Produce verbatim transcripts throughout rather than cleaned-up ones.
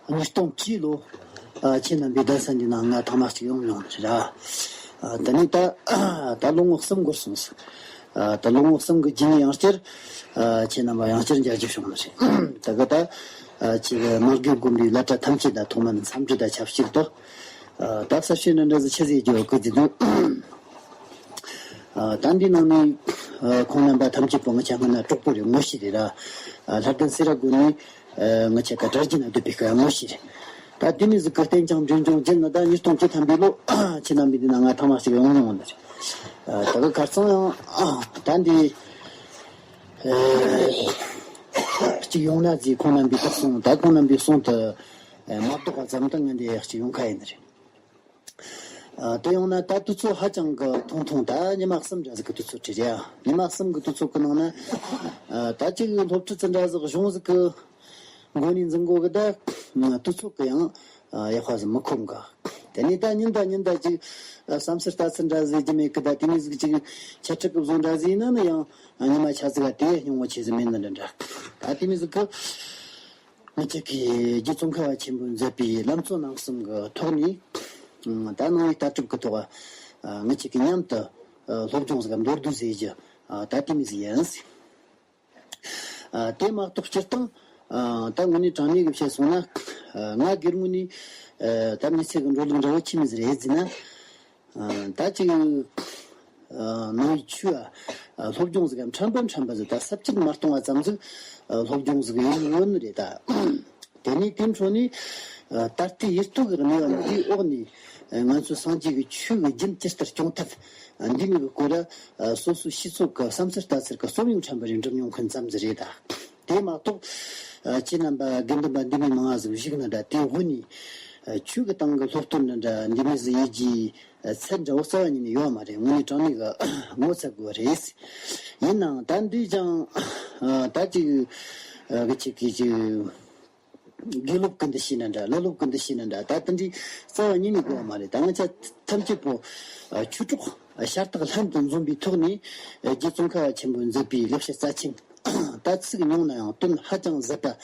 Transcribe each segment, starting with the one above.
ཉིས་སྟོང་བཅུ་ལོ། ཨ། ཁྱེད་རྣམ་པའི་གདན་ས་འདི་ན་ང་ཐེངས་མ་གཅིག་ཡོང་མྱོང་ནི་རེད། ཨ། དེ་ནས་ད་ད་ལོ་ངོ་གསུམ་འགོར་སོང་ཟིག་ཨ། ད་ལོ་ངོ་གསུམ་གི་རྗེས་ནས་ཡང་བསྐྱར། ཨ། ཁྱེད་རྣམ་པ་ཡང་བསྐྱར་མཇལ་རྒྱུ་བྱུང་ནི་རེད། ད་གི་ད། ཨ། ཁྱེད་ཀྱི་མ་དགེ་དགོན་པའི་བླ་གྲྭ་ཐམས་ཅད་ད་ཐོག་མར་འཚམས་འདྲི་ད་ཆབས་ཅིག་ཏུ། ཨ། ད་གསར་བཤད་འདི་འདྲ་ཟིག་ཆི་ཟིག་རྒྱུ་གི་ཟིག་འདུག་ཨ། ད་འདི་ནང་ནས། ཨ། ཁོང་རྣམ་པ་ཐམས་ཅད་པོ་ང་ཆ་སྔ་ན་གྲོགས་པོ་རེད། ངོ་ཤེས་རེད་ར། ཨ། ལྷ་ལྡན་སེ་ར་དགོན་ནས། ཨ། ང་ཆ་ག་གྲྭ་རྒྱུན་ན་སྡོད་པའི་སྐབས་ངོ་ཤེས་རེད། ད་དེ་མི་ཟིག་གི་བསྟན་ཀྱང་འབྱོན་ཀྱང་རྒྱུན་ན་ད་ཉིས་སྟོང་བཅུ་ཐམ་པའི་ལོ། ཁྱེད་རྣམ་པའི་འདི་ན་ང་ཐེངས་མ་ཞིག་ཡོང་མྱོང་ནི་རེད། ཨ། ད་གི་ཁར་སང་ཡང་། ཨ། ད་འདི། ཨ། གཅིག་ཡོང་ན་ཟིག་ཁོང་རྣམ་པའི་རྟགས་སོང་ད་ཁོང་རྣམ་པའི་གསུང་དུ། ཨ། མ་གཏོགས་པ་ཙམ་དུ་ང་འདི་གཅིག་ཡོང་ཁ་ཡིན་ནི་རེད། ཨ། དེ་ཡོང་ན་ད་དུས་ཚོད་ཧ་ཅང་གི་ཐུང་ཐུང་། ད་ཉི་མ་གསུམ་འདྲ་ཟིག་གི་དུས་ཚོད་བྲིས་རེད། ཨ། ཉི་མ་གསུམ་གི་དུས་ཚོད་གི་ནང་ན། ཨ། ད་ཅིག་སློབ་ཁྲིད་ཙི་འདྲ་ཟིག་གཞུང་ཟིག་གི་འགོ་ནས་འཛིན་གོ་གི་ད། དུས་ཚོད་གི་ཡང་། ཨ། ཡག་པ་ཟིག་མི་ཁོམ་གི་དེ་ནས་ད་ཉིན་ད་ཉིན་ད་ཅིག་ཨ། བསམ་ཚུལ་ལྟ་ཚུལ་འདྲ་ཟིག་རྒྱུ་མེད་གི་ད་དེ་ནས་ཟིག་ཅིག་འཆད་ཁྲིད་གི་བཟོ་འདྲ་ཟིག་ཡིན་ན་ནི་ཡང་། ཨ། ཉི་མ་ཆ་ཟིག་ག་དེ་སྙིང་བོ་ཆེ་ཟིག་མེད་ནི་འདྲ་འདྲ། ད་དེ་མི་ཟིག་གི་ང་ཅག་གིས་རྗེ་ཙོང་ཁ་པ་ཆེན་པོས་མཛད་པའི་ལམ་གཙོ་རྣམ་གསུམ་གྱི་ཐོག་ནས། ད་ནང་པའི་ལྟ་གྲུབ་ཀྱི་ཐོག་ང་ཅག་གིས་མཉམ་དུ་སློབ་སྦྱོང་ཟིག་མདོར་བསྡུས་ཟེར་རྒྱུ་ད་དེ་མོ་ཟིག་ཡིན། དེ་མ་གཏོགས་སྤྱིར་བཏང་ད་དངོས་གནས་དྲང་གནས་ཀྱི་བཤད་སོང་ན། ང་སྒེར་ངོས་ནས་ད་མི་ཚེ་གི་འགྲོ་ལུགས་འདྲ་བོ་ཆི་མོ་ཟིག་རེད་ཟེར་ན། ད་ཅིག་ནང་པའི་ཆོས་ཨ། སློབ་སྦྱོང་ཟིག་ཕྲན་བུ་ཕྲན་བུ་ཟིག་ད་ཟབ་ཅིག་མ་གཏོང་བ་ཙམ་ཟིག་སློབ་སྦྱོང་ཟིག་ཡིན་ཡོད་ནི་རེད་ད། དེ་ནས་དེའི་འཕྲོ་ནས་ད་ལྟའི་ཡུལ་སྟོད་ཀྱི་གནས་བབ་འདིའི་འོག་ནས་ང་ཚོའི་སངས་རྒྱས་ཀྱི་ཆོས་ཀྱི་རྒྱུན་ཇི་ལྟར་སྐྱོང་ཐབས་འདི་མོ་གི་སྐོར་སོ་སོའི་ཤེས་ཚོད་ཀྱི་བསམ་ཚུལ་ལྟ་ཚུལ་གྱི་རྩོམ་ཡིག་ཕྲན་བུ་རེ་འབྲི་མྱོང་མཁན་ཙམ་ཟིག་རེད་ད། དེ་མ་གཏོགས། ཨ། ཁྱེད་རྣམ་པ་དགེ་འདུན་པ་འདི་མོ་མང་ང་ཟིག་བཞུགས་ན་འདྲ་དེ་འོག་ནས། ཨ། ཆོས་ཀྱི་སྟེང་གི་སློབ་སྟོན་འདྲ་འདྲ་འདི་མོ་ཟིག་ཡེད་རྒྱུའི་ཚད་འདྲ་བོ་རྩ་བ་ཉིད་ནས་ཡོད་མ་རེད། དངོས་གནས་དྲང་གནས་ཀྱི་ངོ་ཚ་དགོས་རེད། ཡིན་ནའང་ད་འདི་ཅང་ད་ཅིག་གི་ཅིག་གི་ཅིག་དགེ་སློབ་ཀྱི་འདུ་ཤེས་ན་འདྲ། བླ་སློབ་ཀྱི་འདུ་ཤེས་ན་འདྲ། ད་དེ་འདྲའི་རྩ་བ་ཉིད་ནས་དགོས་པ་མ་རེད། ད་ང་ཆ་ཐམས་ཅད་པོ་ཆོས་གྲོགས་ཤ་སྟག་ལྷན་དུ་འཛོམས་པའི་ཐོག་ནས་རྗེ་ཙོང་ཁ་པ་ཆེན་པོས་མཛད་པའི་ལེགས་བཤད་རྩ་ཆེན། ད་ཚིག་ཉུང་ན་ཡང་དོན་ཧ་ཅང་ཟབ་པ་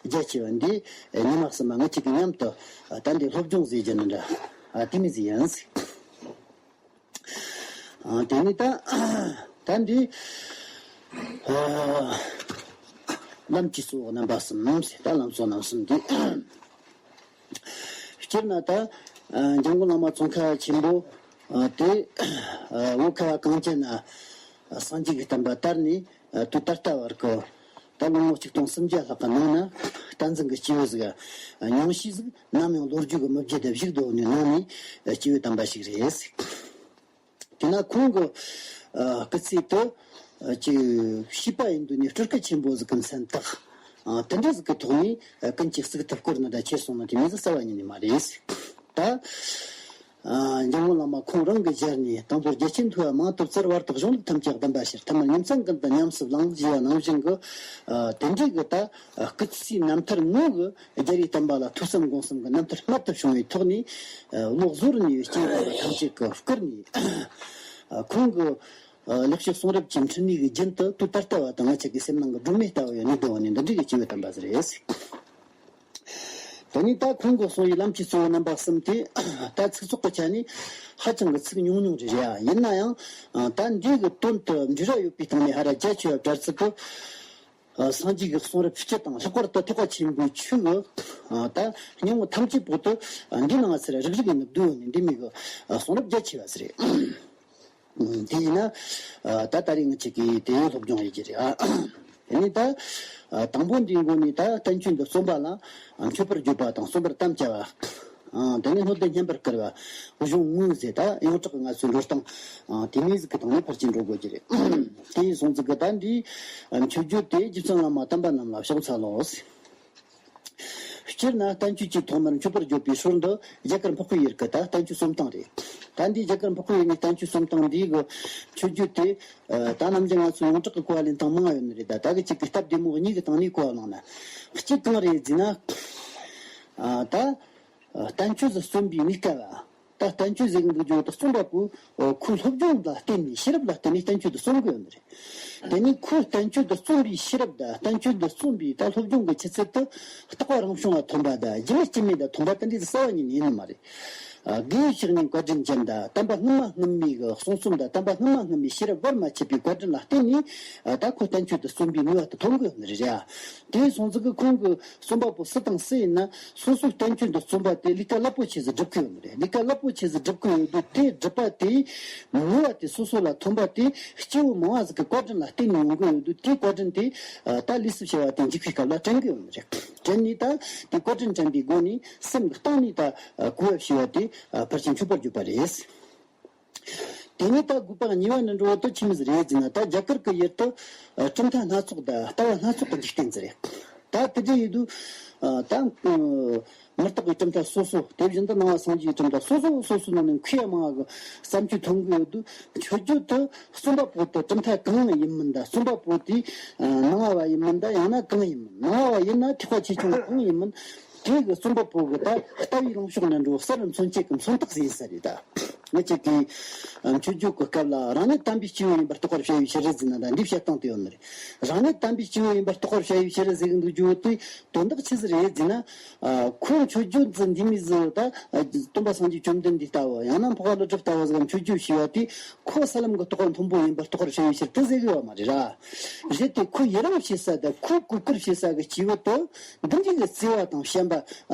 རྒྱ་ཆེ་བ་འདི་ཉི་མ་གསུམ་མ་ང་གཅིག་གིས་མཉམ་དུ་ད་འདི་སློབ་སྦྱོང་ཟེར་རྒྱུ་ནི་འདྲ་དེ་མོ་ཟིག་ཡིན། དེ་ནས་ད་ད་འདི་ལམ་གྱི་གཙོ་བོ་རྣམ་པ་གསུམ་ཟེར། ད་ལམ་གཙོ་རྣམ་གསུམ་འདི། སྤྱིར་ན་ད་འཇམ་མགོན་བླ་མ་ཙོང་ཁ་པ་ཆེན་པོ་དེ་བོད་ཁ་བ་གངས་ཅན་ན་སངས་རྒྱས་ཀྱི་བསྟན་པ་དར་ནས་དུས་ད་ལྟ་བར་གྱི་ད་ལོ་ངོ་ཆིག་སྟོང་སུམ་བརྒྱ་ལྷག་གི་ནང་ན་བསྟན་འཛིན་གྱི་སྐྱེས་བུ་ཟིག་ཉུང་ཤས་ཟིག་ནམ་ཡང་ལོ་རྒྱུས་ཀྱི་མི་བརྗེད་དུ་བཞུགས་སྡོད་ནས་ནང་ནས་སྐྱེས་བུ་དམ་པ་ཞིག་རེད། དེས་ན་ཁོང་གི་སྐུ་ཚེ་དུ་ཅིག་བྱིས་པ་ཡིན་དུས་ནས་སྤྲུལ་སྐུ་ཆེན་པོ་ཟིག་གི་མཚན་བཏགས། དེ་འདྲ་ཟིག་གི་ཐོག་ནས་ཀུན་གྱིས་གཟིགས་ཐུབ་སྐོར་ནི་འདྲ་ཁྱེར་སོང་ནི་དེ་མོ་ཟིག་རྩ་བ་ཉིད་ནས་མ་རེད། ད་འཇམ་མགོན་བླ་མ་ཁོང་རང་གི་ཞལ་ནས་དང་པོར་རྒྱ་ཆེན་ཐོས་པ་མང་དུ་བཙལ། བར་དུ་གཞུང་ལུགས་ཐམས་ཅད་གདམས་པ་ཕྱིར། ཐ་མར་ཉིན་མཚན་ཀུན་ཏུ་ཉམས་སུ་བླངས་ཞེས་པ་ནང་བཞིན་གྱི་དེ་འདྲའི་གི་ད་སྐུ་ཚེའི་རྣམ་ཐར་ངོ་གི་རྒྱལ་བའི་བསྟན་པ་ལ་ཐོས་བསམ་སྒོམ་གསུམ་གྱི་རྣམ་ཐར་རྨད་དུ་བྱུང་བའི་ཐོག་ནས། བློ་གཟུ་བོར་ནུས་པའི་སྐྱེས་བུ་དམ་པ་ཐམས་ཅད་ཀྱིས་བསྐུར་ནས། ཁོང་གི་ལེགས་བཤད་གསུང་རབ་ཀྱི་འཕྲིན་ལས་ཀྱི་རྒྱུན་དུ་དུས་ད་ལྟ་བ་དང་ང་ཅག་གི་སེམས་ནང་གི་སྒྲོན་མེ་ལྟ་བུ་ཡང་གནས་བསྡད་པ་ནི་འདི་འདྲའི་གི་སྐྱེས་བུ་དམ་པ་ཟིག་རེད། དེ་ནས་ད་ཁོང་གིས་གསུངས་པའི་ལམ་གྱི་གཙོ་བོ་རྣམ་པ་གསུམ་དེ་ད་ཚིག་ཚོགས་ཀྱི་ཆ་ནས་ཧ་ཅང་གི་ཚིག་ཉུང་ཉུང་རེད་རེད། ཡིན་ན་ཡང་ད་འདི་གི་དོན་དུ་འབྲེལ་བ་ཡོད་པའི་སྟེང་ནས་ཧ་ར་རྒྱ་ཆེ་བ་བྲལ་ཚིག་གི་ཨ། སངས་རྒྱས་ཀྱི་གསུང་རབ་སྤྱི་དང་ལྷག་པར་དུ་ཐེག་པ་ཆེན་པོའི་ཆོས་ཀྱི་ཨ། ད་སྙིང་པོ་ཐམས་ཅད་པོ་དེ་འདི་ནང་ཚུར་རིག་རིག་ཡིན་ནི་བསྡུས་ནས་འདི་མོ་གི་གསུང་རབ་རྒྱ་ཆེ་བ་ཟིག་རེད། དེ་ཡིན་ན་ད་ད་རེས་ང་ཅག་གིས་དེ་སློབ་སྦྱོང་ཡེད་རྒྱུ་རེད། ཨ། དེ་ནས་ད་དང་པོ་འདིའི་མགོ་ནས་ད་བསྟན་བཅོས་འདི་རྩོམ་པ་ལ་མཆོད་པར་བརྗོད་པ་དང་གསོན་པར་དམ་བཅའ་བ། ཨ། དེ་ནས་སྣོད་ལྡན་སྙན་པར་བསྐུལ་བ། གཞུང་དངོས་ཟེར་ད་ཡོངས་གྲགས་ཀྱི་ང་ཚོའི་འགྲོ་སྟངས། ཨ། དེ་མོ་ཟིག་གི་སྟེང་ནས་ཕར་ཅིག་འགྲོ་དགོས་ཀྱི་རེད། དེ་ཡིན་སོང་ཙི་གི་ད་འདིའི་མཆོད་བརྗོད་དེ་རྗེ་བཙུན་བླ་མ་དམ་པ་རྣམས་ལ་ཕྱག་འཚལ་ལོ། སྤྱིར་ན་བསྟན་བཅོས་ཀྱི་ཐོག་མར་མཆོད་པར་བརྗོད་པའི་ཧྲུལ་འདི་རྒྱ་གར་འཕགས་པའི་ཡུལ་གྱི་ད་བསྟན་བཅོས་རྩོམ་སྟངས་རེད། ད་འདིའི་རྒྱ་གར་འཕགས་པའི་ཡུལ་ནས་བསྟན་བཅོས་རྩོམ་སྟངས་འདིའི་གི་མཆོད་བརྗོད་དེ། ད་ནམ་རྒྱུན་ང་ཚོས་ཡོངས་གྲགས་ཀྱི་གོ་བ་ལེན་སྟངས་མང་ང་ཡོད་ནི་རེད། ད་ད་གི་གཅིག་གི་སྟབས་བདེ་མོ་གཉིས་ཀྱི་སྟེང་ནས་གོ་བ་བླངས་ན། གཅིག་གང་རེད་ཟེར་ན། ད། བསྟན་བཅོས་སུ་གསུངས་པའི་གནས་སྐབས། ད་བསྟན་བཅོས་ཟེར་གི་འདུག་རྒྱུ་དེ་རྩོམ་པ་པོ་ཁོའི་སློབ་སྦྱོང་ལ་བརྟེན་ནས་ཤེས་རབ་ལ་བརྟེན་ནས་བསྟན་བཅོས་དེ་རྩོམ་གི་ཡོད་ནི་རེད། དེ་ནས་ཁོའི་བསྟན་བཅོས་དེ་རྩོམ་པའི་ཤེས་རབ་དང་བསྟན་བཅོས་དེ་རྩོམ་པའི་ད་སློབ་སྦྱོང་གི་ཆུ་ཚད་དེ་རྟག་པ་རང་བྱུང་བ་མཐོན་པ་དང་རྒྱུ་མེད་རྐྱེན་མེད་དང་མཐོན་པ་དེ་འདྲའི་གསལ་བ་ཉིད་ནས་ཡིན་ནི་མ་རེད། དགེ་བའི་བཤེས་གཉེན་བཀའ་དྲིན་ཅན་དང་དམ་པ་སྔོན་མ་སྔོན་མའི་གི་གསུང་རྩོམ་དང་དམ་པ་སྔོན་མ་སྔོན་མའི་ཤེས་རབ་བར་མ་ཆད་པའི་བཀའ་དྲིན་ལ་བརྟེན་ནས་ད་ཁོ་བསྟན་བཅོས་དེ་རྩོམ་པའི་ནུས་པ་དེ་ཐོན་གི་ཡོད་ནི་རེད་ཡ། དེ་སོང་ཙི་གི་ཁོང་གི་རྩོམ་པ་པོ་སུ་དང་སུ་ཡིན་ན་སོ་སོའི་བསྟན་བཅོས་འདི་རྩོམ་པ་དེ་ལས་ཀ་རླབས་པོ་ཆེ་ཟིག་སྒྲུབ་གི་ཡོད་ནི་རེད། ལས་ཀ་རླབས་པོ་ཆེ་ཟིག་སྒྲུབ་གི་ཡོད་དུས་དེ་སྒྲུབ་པ་དེ་ནུས་པ་དེ་སོ་སོ་ལ་ཐོན་པ་དེ་སྐྱེ་བོ་མང་བ་ཟིག་གི་བཀའ་དྲིན་ལ་བརྟེན་ནས་ཡོང་གི་ཡོད་དུས་དེའི་བཀའ་དྲིན་དེ་ད་ལུས་སུ་བྱ་བ་དེ་འཇུག་པའི་སྐབས་ལ་དྲན་གི་ཡོད་ནི་རེད། དྲན་ནས་ད་དེ་བཀའ་དྲིན་དྲན་པའི་སྒོ་ནས་སེམས་ཀྱི་གཏིང་ནས་ད་གུས་པ་ཞུ་བ་དེ་ཕལ་ཆེར་མཆོད་པར་བརྗོད་པ་རེད། དེ་ནས་ད་དགོས་པ་གཉིས་པ་ནི་འགྲོ་བ་དུ་ཆི་མི་ཟིག་རེད་ཟེར་ན་ད་རྒྱ་གར་གྱི་ཡུལ་དུ་གྲུབ་མཐའ་སྣ་ཚོགས་དང་ལྟ་བ་སྣ་ཚོགས་ཀྱི་འཇིག་རྟེན་ཟིག་རེད། ད་དེ་འདྲ་ཡིན་དུས་ད་མུ་སྟེགས་ཀྱི་གྲུབ་མཐའ་སོ་སོ། དེ་བཞིན་དུ་ནང་པ་སངས་རྒྱས་ཀྱི་གྲུབ་མཐའ་སོ་སོ་སོ་སོ་ནང་ནས་མཁས་པ་མང་བ་གི་བསམ་སྤྱོད་ཐོན་གི་ཡོད་དུས་མཆོད་བརྗོད་དུ་རྩོམ་པ་པོ་དེ་གྲུབ་མཐའ་གང་ཡིན་མིན་དང་རྩོམ་པ་པོ་དེ་ནང་པ་བ་ཡིན་མིན་དང་ཡང་ན་གང་ཡིན་མིན། ནང་པ་བ་ཡིན་ན་ཐེག་པ་ཆེ་ཆུང་གང་ཡིན་མིན། དེ་གི་རྩོམ་པ་པོ་གི་ད་ལྟ་བའི་ལངས་ཕྱོགས་ནས་འགྲོ་གསེར་མཚོན་ཆས་ཀྱི་མཚོན་རྟགས་ཟིན་ས་རེད་ད། ང་ཅག་གིས་མཆོད་བརྗོད་ཀྱི་སྐབས་ལ་རང་ཉིད་དམ་པའི་སྐྱེ་བོ་ཡིན་པར་རྟོགས་པར་བྱ་བའི་ཕྱིར་ཟེར་ན་ད་འདི་བཤད་སྟངས་དེ་ཡོད་ནི་རེད། རང་ཉིད་དམ་པའི་སྐྱེ་བོ་ཡིན་པར་རྟོགས་པར་བྱ་བའི་ཕྱིར་ཟེར་གི་འདུག་རྒྱུ་དེ་དོན་དག་ཆི་ཟིག་རེད་ཟེར་ན། ཁོ་མཆོད་བརྗོད་ཟིན་འདི་མི་ཟིག་ད་སྟོན་པ་སངས་རྒྱས་བཅོམ་ལྡན་འདས་ལྟ་བུ་ཡང་ན་འཕགས་པ་ཀླུ་སྒྲུབ་ལྟ་བུ་ཟིག་མཆོད་བརྗོད་ཞུས་པ་དེ་ཁོ་ས་ལམ་གྱི་རྟོགས་པ་མཐོན་པོ་ཡིན་པར་རྟོགས་པར་བྱ་བའི་ཕྱིར་དེ་ཟེར་གི་ཡོད་མ་རེད་ར། རེད་དེ་ཁོ་ཡི་རང་བྱེད་ས་དང་ཁོ་གུས་བཀུར་བྱེད་ས་གི་སྐྱེ་བོ་དེ། འདི་འདྲའི་གི་བརྩེ་བ་དང་བྱམས་པ།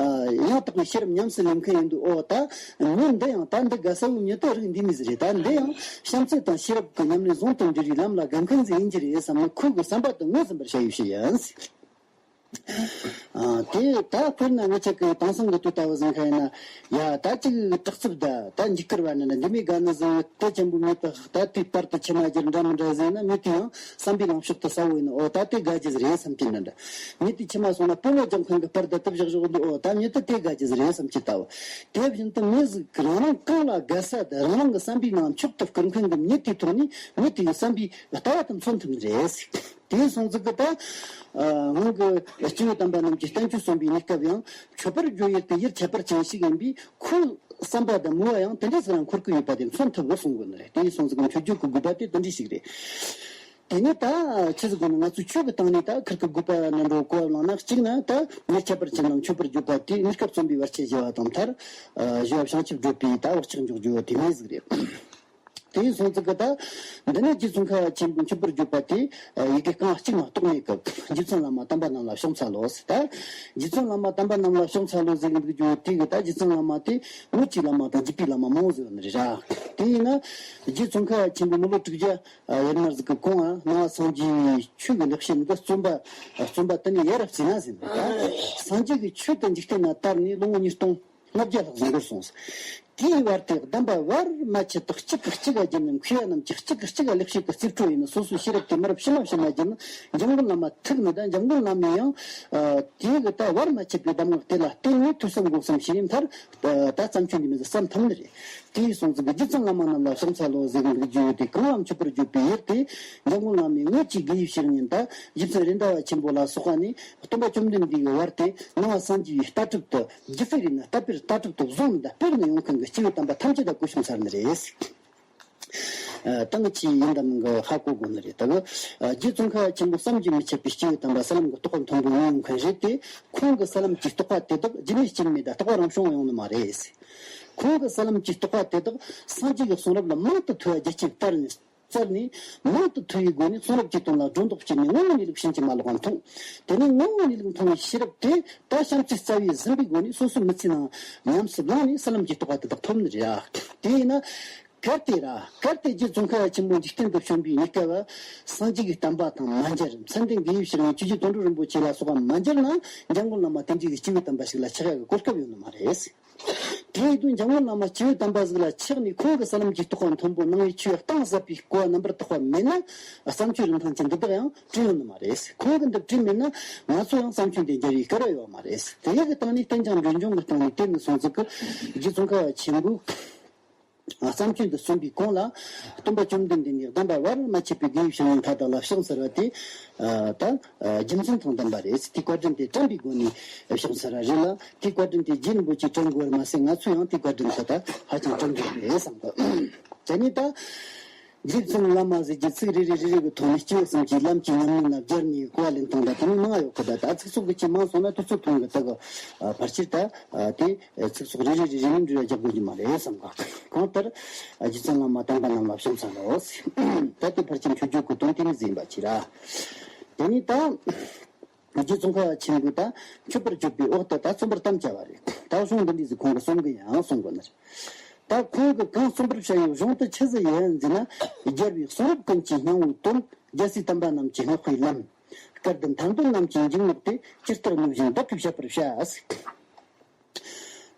ཡང་དག་པའི་ཤེས་རབ་ཉམས་སུ་ལེན་མཁན་ཡིན་འདུག་ཨོ་ད། མི་འདི་ཡང་ད་འདི་དགའ་ས་བོ་མྱི་དེ་རིགས་འདི་མི་ཟིག་རེད། ད་འདི་ཡང་བྱམས་བརྩེ་དང་ཤེས་རབ་ཀྱི་ཉམས་ལེན་ཟུང་དུ་འབྲེལ་བའི་ལམ་ལ་དགའ་མཁན་ཟིག་ཡིན་གྱི་རེད་བསམ་ནས་ཁོ་གི་བསམ་པ་དེ་ངོས་ཟིན་པར་བྱ་ཡོད་ཞིག་ཡིན། དེ་ད་དཔེར་ན་ང་ཅག་གི་དེང་སང་གི་དུས་ལྟ་བུ་ཟིན་མཁན་ཡིན་ན། ཡ་ད་ཅིག་དྲག་རྩུབ་ད་ད་འཇིགས་སྐུལ་བ་ནི་འདི་མི་དགའ་ནི་ཟིན་དེ་ཆེན་པོ་མྱི་དེ་ད་དེའི་བར་དུ་ཕྱི་མ་རྒྱུར་འདྲ་མི་འདྲ་ཟིན་ན་མྱི་དེ་ཡང་བསམ་པའི་ལངས་ཕྱོགས་དེ་གསལ་བོ་ཡིན་ནོ། ཨོ་ད་དེ་དགའ་རྒྱུ་ཟིག་རེད་བསམ་གྱི་འདྲ་འདྲ། མྱི་དེ་ཕྱི་མ་སོང་ན་སྤོ་ལོ་རྒྱག་མཁན་གྱི་བར་དུ་དེ་བཞག་བཞག་འདུག་ཨོ་ད་མྱི་དེ་དེ་དགའ་རྒྱུ་ཟིག་རེད་བསམ་གྱི་ལྟ་བུ། དེ་བཞིན་དུ་མི་ཟིག་རང་རང་གང་ལ་དགའ་ས་དེ་རང་རང་གི་བསམ་པའི་ནང་མཆོག་ཏུ་བཀུར་མཁན་གྱི་མྱི་དེའི་ཐོག་ནས་མྱི་དེ་ཡི་བསམ་པའི་ལྟ་བ་དེ་མཚོན་ཐུབ་ནི་རེད། དེའི་སོང་ཙི་གི་ད། སྔོན་གྱི་སྐྱེས་བུ་དམ་པ་རྣམས་ཀྱིས་བསྟན་བཅོས་གསུངས་པའི་གནས་སྐབས་ཡང་མཆོད་པར་བརྗོད་ཡུལ་དེ་ཡུལ་ཁྱད་པར་ཅན་ཞིག་ཡིན་པས་ཁོའི་བསམ་པ་དང་མོས་པ་ཡང་དེ་འདྲ་ཟིག་ལ་འཁོར་གི་ཡོད་པ་དེ་མཚོན་ཐུབ་བོ་གསུང་དགོས་ནི་རེད། དེ་ཡིན་སོང་ཙི་གི་མཆོད་བརྗོད་ཀྱི་དགོས་པ་དེ་དེ་འདྲ་ཞིག་རེད། དེ་ནས་ད་ཆི་ཟིག་དགོས་ན་ང་ཚོའི་ཆོས་ཀྱི་སྟེང་ནས་ད་ཁིར་གི་དགོས་པ་ནི་འགྲོ་གོ་བ་བླངས་ན་གཅིག་ན་ད་ཡུལ་ཁྱད་པར་ཅན་ལ་མཆོད་པར་བརྗོད་པ་དེ་གནས་སྐབས་རྩོམ་པའི་བར་ཆད་ཞི་བ་དང་མཐར། ཞི་བ་བྱང་ཆུབ་བགྲོད་པའི་ད་བག་ཆགས་འཇོག་རྒྱུ་དེ་མིན་ཟིག་རེད། དེ་ཡིན་སོང་ཙི་གི་ད། འདི་ནི་རྗེ་ཙོང་ཁ་ཆེན་པོས་མཆོད་པར་བརྗོད་པ་དེ། ཡི་གེ་རྐང་གཅིག་མ་གཏོགས་མེད་སྐབས་རྗེ་བཙུན་བླ་མ་དམ་པ་རྣམས་ལ་ཕྱག་འཚལ་ལོ་ཟེར་ད། རྗེ་བཙུན་བླ་མ་དམ་པ་རྣམས་ལ་ཕྱག་འཚལ་ལོ་ཟེར་གི་འདུག་རྒྱུ་དེ་གི་ད་རྗེ་བཙུན་བླ་མ་དེ་དངོས་ཀྱི་བླ་མ་དང་བརྒྱུད་པའི་བླ་མ་མང་བོ་ཟེར་བ་ནི་རེད་ར། དེ་ཡིན་ན། རྗེ་ཙོང་ཁ་ཆེན་པོས་མི་ལོ་དྲུག་བརྒྱ་ཡར་མར་ཟིག་གི་གོང་ང་ནང་པ་སངས་རྒྱས་ཆོས་ཀྱི་ལེགས་བཤད་འདི་རྩོམ་པ། རྩོམ་པ་དེ་ནི་ཡར་ར་བརྩིས་ན་ཟེར་ན་ད། སངས་རྒྱས་ཀྱི་ཆོས་དེ་འཇིག་རྟེན་ན་དར་ནས་ལོ་ངོ་ཉིས་སྟོང་ལྔ་བརྒྱ་ལྷག་ཟིན་འགོར་སོང་ཟེར། དེའི་བར་དུ་གདམས་པ་བར་མ་ཆད་དུ་གཅིག་གིས་གཅིག་ག་བརྒྱུད་ནས་མཁས་པ་རྣམས་ཀྱིས་གཅིག་གིས་གཅིག་ག་ལེགས་བཤད་ཀྱི་རྩིས་སྤྲོད་ཡིན་ན་སོ་སོའི་ཤེས་རབ་དེ་མི་རབས་ཕྱི་མ་ཕྱི་མ་བརྒྱུད་ནས་འཇམ་མགོན་བླ་མ་ཐུག་ནས་ད་འཇམ་མགོན་བླ་མས་ཡང་། དེའི་གི་ད་བར་མ་ཆད་པའི་གདམས་ངག་དེ་ལ་བརྟེན་ནས་ཐོས་བསམ་སྒོམ་གསུམ་བྱས་ནས་མཐར། ད་བརྩམས་ཆོས་འདི་མི་ཟིག་བརྩམས་ཐུབ་ནི་རེད། དེ་ཡིན་སོང་ཙི་གི་རྗེ་བཙུན་བླ་མ་རྣམས་ལ་ཕྱག་འཚལ་ལོ་ཟེར་གི་འདུག་རྒྱུ་དེ་གང་ལ་མཆོད་པར་བརྗོད་པའི་ཡུལ་དེ་འཇམ་མགོན་བླ་མའི་དངོས་ཀྱི་དགེ་བའི་བཤེས་གཉེན་དང་རྗེ་བཙུན་རེད་མདའ་བ་ཆེན་པོ་ལ་སོགས་པ་ནས་སྟོན་པ་བཅོམ་ལྡན་འདས་ཀྱི་བར་དེ་ནང་པ་སངས་རྒྱས་པའི་ལྟ་གྲུབ་ཏུ་རྒྱུད་པའི་རིགས་ནི་ལྟ་བའི་ལྟ་གྲུབ་ཏུ་བཟུང་ནས་དང་སྤེལ་ནས་ཡོང་མཁན་གྱི་སྐྱེས་བུ་དམ་པ་ཐམས་ཅད་ལ་གུས་ཕྱག་འཚལ་ནི་རེད། ཨ། ད་ངས་ཅི་ཡིན་དམ་གི་ཧ་གོ་དགོས་ནི་རེད་ད་གི། ཨ། རྗེ་ཙོང་ཁ་ཆེན་པོ་བསམ་གྱིས་མི་ཁྱབ་པའི་སྐྱེས་བུ་དམ་པ་ས་ལམ་གྱི་རྟོགས་པ་མཐོན་པོ་ཡོང་མཁན་རེད་དེ། ཁོང་གི་ས་ལམ་གྱི་རྟོགས་པ་དེ་དག་རྒྱུ་མེད་རྐྱེན་མེད་དང་རྟག་པ་རང་བྱུང་ཡོང་ནི་མ་རེད། ཁོང་གི་ས་ལམ་གྱི་རྟོགས་པ་དེ་དག་སངས་རྒྱས་ཀྱི་གསུང་རབ་ལ་མང་དུ་ཐོས་པ་རྒྱ་ཆེར་བསྟར་ནས་བཙལ་ནས་མང་དུ་ཐོས་པའི་སྒོ་ནས་གསུང་རབ་ཀྱི་དོན་ལ་སྒྲོ་འདོགས་བཅད་ནས་དངོས་པོའི་གནས་ལུགས་ཕྱིན་ཅི་མ་ལོག་པ་མཐོང་། དེ་ནས་དངོས་པོའི་གནས་ལུགས་མཐོང་བའི་ཤེས་རབ་དེ་ད་བྱམས་བརྩེ་རྩ་བས་ཟིན་པའི་སྒོ་ནས་སོ་སོའི་མི་ཚེའི་ནང་ཉམས་སུ་བླངས་ནས་ས་ལམ་གྱི་རྟོགས་པ་དེ་དག་ཐོབ་ནི་རེད། དེ་ཡིན་ན། གལ་ཏེ་ར། གལ་ཏེ་རྗེ་ཙོང་ཁ་ཆེན་པོ་འཇིག་རྟེན་དུ་བྱོན་པའི་གནས་སྐབས་སངས་རྒྱས་ཀྱི་བསྟན་པ་དང་མ་མཇལ། མཚན་ལྡན་དགེ་བའི་བཤེས་གཉེན་ཆོས་རྗེ་དོན་གྲུབ་རིན་པོ་ཆེ་ལ་སོགས་པ་མ་མཇལ་ན་འཇམ་མགོན་བླ་མ་དེ་འདྲའི་གི་སྐྱེས་བུ་དམ་པ་ཞིག་ལ་ཆགས་ཡག་གི་གོ་སྐབས་ཡོད་ནི་མ་རེད། དེ་ཡིན་དུས་འཇམ་མགོན་བླ་མ་སྐྱེས་བུ་དམ་པ་ཟིག་ལ་ཆགས་ནས་ཁོང་གི་ས་ལམ་གྱི་རྟོགས་པ་མཐོན་པོ་གནང་བའི་ཆོས་གཏིང་ཟབ་པའི་གོ་བ་རྣམ་པར་དག་པ་མེད་ན་བསམ་ཆོས་རིན་ཐང་ཅན་འདི་དག་ཡང་བྲིས་ཡོད་ནི་མ་རེད། ཁོང་གིས་འདི་བྲིས་མེད་ན་ང་ཚོ་ཡང་བསམ་ཆོས་འདི་མཇལ་བའི་སྐལ་བ་ཡོད་མ་རེད། དེ་ཡི་གི་སྟེང་ནས་བསྟན་ཀྱང་འབྱོར་འབྱུང་གི་སྟེང་ནས་བལྟས་ནས་སོང་ཙི་གི་རྗེ་ཙོང་ཁ་ཆེན་པོས། བསམ་བྱུང་དུ་གསུངས་པའི་གོང་ལ། སྟོན་པ་བཅོམ་ལྡན་འདས་ནས་གདམས་པ་བར་མ་ཆད་པའི་དགེ་བའི་བཤེས་གཉེན་མཐའ་དག་ལ་ཕྱག་འཚལ་བ་དེ། ད་རྒྱུ་མཚན་དང་ལྡན་པ་རེད། དེའི་བཀའ་དྲིན་དེ་དྲན་པའི་སྒོ་ནས་ཕྱག་འཚལ་བ་རེད་ལ། དེའི་བཀའ་དྲིན་དེ་རྗེ་རིན་པོ་ཆེས་དྲན་དགོས་པར་མ་ཟད། ང་ཚོས་ཡང་དེའི་བཀའ་དྲིན་དེ་ད་ཧ་ཅང་དྲན་དགོས་རེད་བསམ་གི། དེ་ནས་ད། རྗེ་བཙུན་བླ་མ་ཟེར་གྱི་ཚིག་རེ་རེ་རེ་རེ་གི་ཐོག་ནས་སྐྱེས་བུ་གསུམ་གྱི་ལམ་གྱི་ཉམས་ལེན་ལ་སྦྱར་ནས་གོ་བ་ལེན་སྟངས་ད་དེ་མོ་མང་ཡོད་གི། ད་ད་ཚིག་ཚོགས་ཀྱི་ཆེས་མང་སོང་ན་དུས་ཚོད་ཐུང་གི། ད་གི་ཕལ་ཆེར་ད་དེ་ཚིག་ཚོགས་རེ་རེ་རེ་རེ་ནས་འབྲི་བ་རྒྱག་དགོས་ཀྱི་མ་རེད་བསམ་གི། གང་ལྟར་རྗེ་བཙུན་བླ་མ་དམ་པ་རྣམས་ལ་ཕྱག་འཚལ་ལོ། ད་དེ་ཕལ་ཆེར་མཆོད་བརྗོད་ཀྱི་དོན་དེ་ནི་ཟིན་པ་ཅི་ར། དེ་ནས་ད། རྗེ་ཙོང་ཁ་པ་ཆེན་པོས་ད་མཆོད་པར་བརྗོད་པའི་འོག་ཏུ་ད་རྩོམ་པར་དམ་བཅའ་བ་རེད། ད་གཞུང་འདི་འདྲ་ཟིག་ཁོང་གིས་གསུང་གི་ཡང་གསུང་དགོས་ནི་རེད། ད་ཁོང་གིས་གང་རྩོམ་པར་བྱ་ཡི་གཞུང་དུ་ཆི་ཟིག་ཡིན་ཟེར་ན། རྒྱལ་བའི་གསུང་རབ་ཀུན་གྱི་སྙིང་པོའི་དོན། རྒྱལ་སྲས་དམ་པ་རྣམས་ཀྱི་བསྔགས་པའི་ལམ། སྐལ་ལྡན་ཐར་འདོད་རྣམས་ཀྱི་འཇུག་ངོགས་དེ། ཇི་ལྟར་ནུས་བཞིན་བདག་གིས་བཤད་པར་བྱ།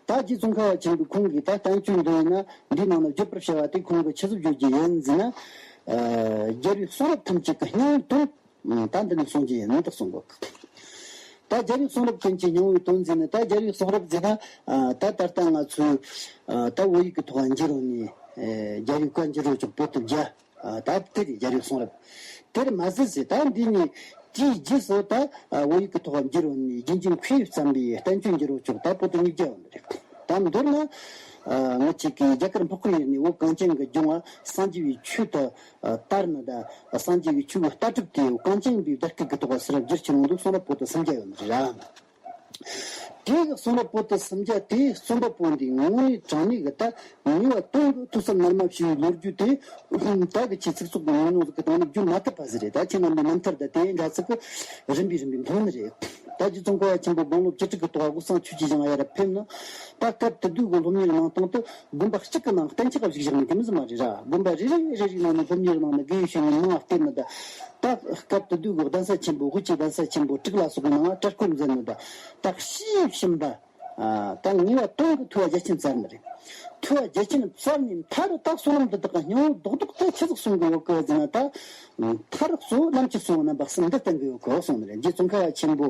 ད་རྗེ་ཙོང་ཁ་པ་ཆེན་པོས་ཁོང་གིས་ད་བསྟན་བཅོས་འདི་ཡིན་ན་འདིའི་ནང་ན་བརྗོད་པར་བྱ་བ་དེ་ཁོང་གིས་ཆི་ཟིག་བརྗོད་ཀྱི་ཡིན་ཟེར་ན། ཨ། རྒྱལ་བའི་གསུང་རབ་ཐམས་ཅད་ཀྱི་སྙིང་པོའི་དོན། ད་འདི་ནས་གསུང་རྒྱུ་ཡིན་ནོ་ད་གསུང་གོ། ད་རྒྱལ་བའི་གསུང་རབ་ཀུན་གྱི་སྙིང་པོའི་དོན་ཟེར་ན། ད་རྒྱལ་བའི་གསུང་རབ་ཟེར་ན། ཨ། ད་ད་ལྟ་ང་ཚོས། ཨ། ད་བོད་ཡིག་གི་ཐོག་འགྱུར་རོ་ནི། ཨེ། རྒྱལ་བའི་བཀའ་འགྱུར་རོ་ཅོག་པོ་ཏི་བརྒྱ། ཨ། ད་དེ་རེད། རྒྱལ་བའི་གསུང་རབ། དེར་མ་ཟད་ཟེར། ད་འདི་ནི་དེའི་རྗེས་སུ་ད། ཨ། བོད་ཡིག་གི་ཐོག་འགྱུར་རོ་ནི་རྒྱུན་འཛིན་ཁོས་བརྩམས་པའི་བསྟན་བཅོས་འགྱུར་རོ་ཅོག་ད་པོ་ཏི་ཉིས་བརྒྱ་ཡོད་ནི་རེད། ད་མདོར་ན། ཨ། ང་ཅིག་གིས་རྒྱ་གར་འཕགས་པའི་ཡུལ་ནས་བོད་གངས་ཅན་གྱི་ལྗོངས་ལ་སངས་རྒྱས་པའི་ཆོས་དེ་དར་ནི་དང་། སངས་རྒྱས་པའི་ཆོས་ཀྱི་ལྟ་གྲུབ་དེ་གངས་ཅན་པའི་བརྡ་སྐད་ཀྱི་ཐོག་ལ་ཕྱིར་བསྒྱུར་བྱས་ཡོང་དུས་གསུང་རབ་པོ་ཏི་སུམ་བརྒྱ་ཡོད་ནི་རེད། དེ་གི་གསུང་རབ་པོ་ཏི་སུམ་བརྒྱ་དེ་རྩོམ་པ་པོ་འདིས་དངོས་གནས་དྲང་གནས་ཀྱི་ད་ངེས་པ་དོན་གྱི་ཐོས་བསམ་རྣལ་མ་བྱས་པའི་ལོ་རྒྱུས་དེ། ད་གི་ཆེས་ཚིག་ཚོགས་ཀྱི་ཉུང་ཉུང་ཟིག་གི་སྟེང་ནས་བརྗོད་མ་ཐུབ་པ་ཟིག་རེད། ད་ཁྱེད་རྣམ་པས་རྣམ་ཐར་དང་དེ་འདྲ་ཚིག་གི་རིམ་པས་རིམ་པས་མཐོང་ནི་རེད། ད་རྗེ་ཙོང་ཁ་པ་ཆེན་པོ་དགུང་ལོ་བཅུ་དྲུག་གི་ཐོག་སྒོ་གསང་ཆོས་ཀྱི་ཞིང་ཡར་ཕེབས་ནི། ད་སྐབས་དེ་དུས་ཀྱི་སློབ་གཉེར་གནང་སྟངས་དེ་དགོན་པ་གཅིག་གི་ནང་གཏན་ཆགས་བཞག་བཞག་ནི་དེ་མོ་ཟིག་མ་རེད་ར། དགོན་པ་རེ་རེ་རེ་རེའི་ནང་ནས་སློབ་གཉེར་གནང་ནི་དགེ་བའི་བཤེས་གཉེན་མང་བ་བསྟེན་ནི་ད། ད་སྐབས་དེ་དུས་ཀྱི་གདན་ས་ཆེན་པོ་དབུས་ཀྱི་གདན་ས་ཆེན་པོ་དྲུག་ལ་སོགས་པའི་ནང་སྤྲུལ་སྐུ་མཛད་ནི་ད། ད་ཤེས་བཞིན་པ། ཨ། ད་ངེས་པ་དོན་གྱི་ཐོས་པ་རྒྱ་ཆེན་བཙལ་ནི་རེད། ཐོས་པ་རྒྱ་ཆེན་བཙལ་ནས་མཐར་ད་གསུང་རབ་འདི་དག་གི་སྙིང་པོ་རྡོག་རྡོག་ད་ཆི་ཟིག་གསུང་གི་ཡོད་གི་ཟེར་ན། ད་མཐར་གཙོ་བོ་ལམ་གྱི་གཙོ་བོ་རྣམ་པ་གསུམ་འདི་བསྟན་གི་ཡོད་གི་གསུངས་ནི་རེད། རྗེ་ཙོང་ཁ་པ་ཆེན་པོ་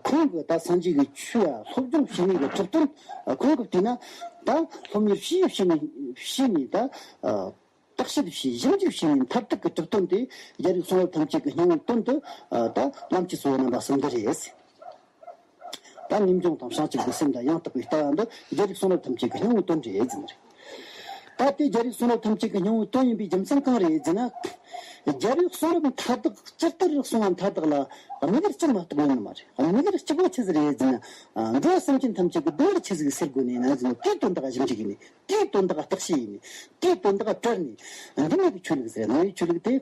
ཁོང་གིས་ད་སངས་རྒྱས་ཀྱི་ཆོས་ལ་སློབ་སྦྱོང་བྱེད་ནི་གི་གྲུབ་དོན། ཁོང་གིས་བལྟས་ན་ད་སློབ་གཉེར་བྱས་བྱས་ནས་བྱས་ནས་ད། བརྟག་དཔྱད་བྱས། ཞིབ་འཇུག་བྱས་ནས་མཐར་ཐུག་གི་གྲུབ་དོན་དེ་རྒྱལ་བའི་གསུང་རབ་ཐམས་ཅད་ཀྱི་སྙིང་པོའི་དོན་དུ། ཨ། ད་ལམ་གྱི་གཙོ་བོ་རྣམ་པ་གསུམ་འདི་རེད། ད་ངེས་འབྱུང་དང་བྱང་ཆུབ་ཀྱི་སེམས་དང་ཡང་དག་པའི་ལྟ་བ་འདི་རྒྱལ་བའི་གསུང་རབ་ཐམས་ཅད་ཀྱི་སྙིང་པོའི་དོན་རེད་ཟེར་ནི་རེད། ད་དེ་རྒྱལ་བའི་གསུང་རབ་ཐམས་ཅད་ཀྱི་སྙིང་པོའི་དོན་ཡིན་པའི་རྒྱུ་མཚན་གང་རེད་ཟེར་ན། རྒྱལ་བའི་གསུང་རབ་མཐའ་དག་ཇི་ལྟར་གསུངས་པ་མཐའ་དག་ལ་དམིགས་ཡུལ་གཅིག་མ་གཏོགས་ཡོད་ནི་མ་རེད། དམིགས་ཡུལ་གཅིག་པོ་ཆི་ཟིག་རེད་ཟེར་ན། འགྲོ་བ་སེམས་ཅན་ཐམས་ཅད་ཀྱི་སྡུག་བསྔལ་ཆི་ཟིག་སེལ་དགོས་ནི་ཡིན་ན་ཟེར་ན། དེའི་དོན་དག་ཞིབ་འཇུག་ཡིན་ནི། དེའི་དོན་དག་བརྟག་དཔྱད་ཡིན་ནི། དེའི་དོན་དག་བཀྲལ་ནས། འདི་མོ་གི་ཆོས་ལུགས་ཟེར། ནང་པའི་ཆོས་ལུགས་དེ།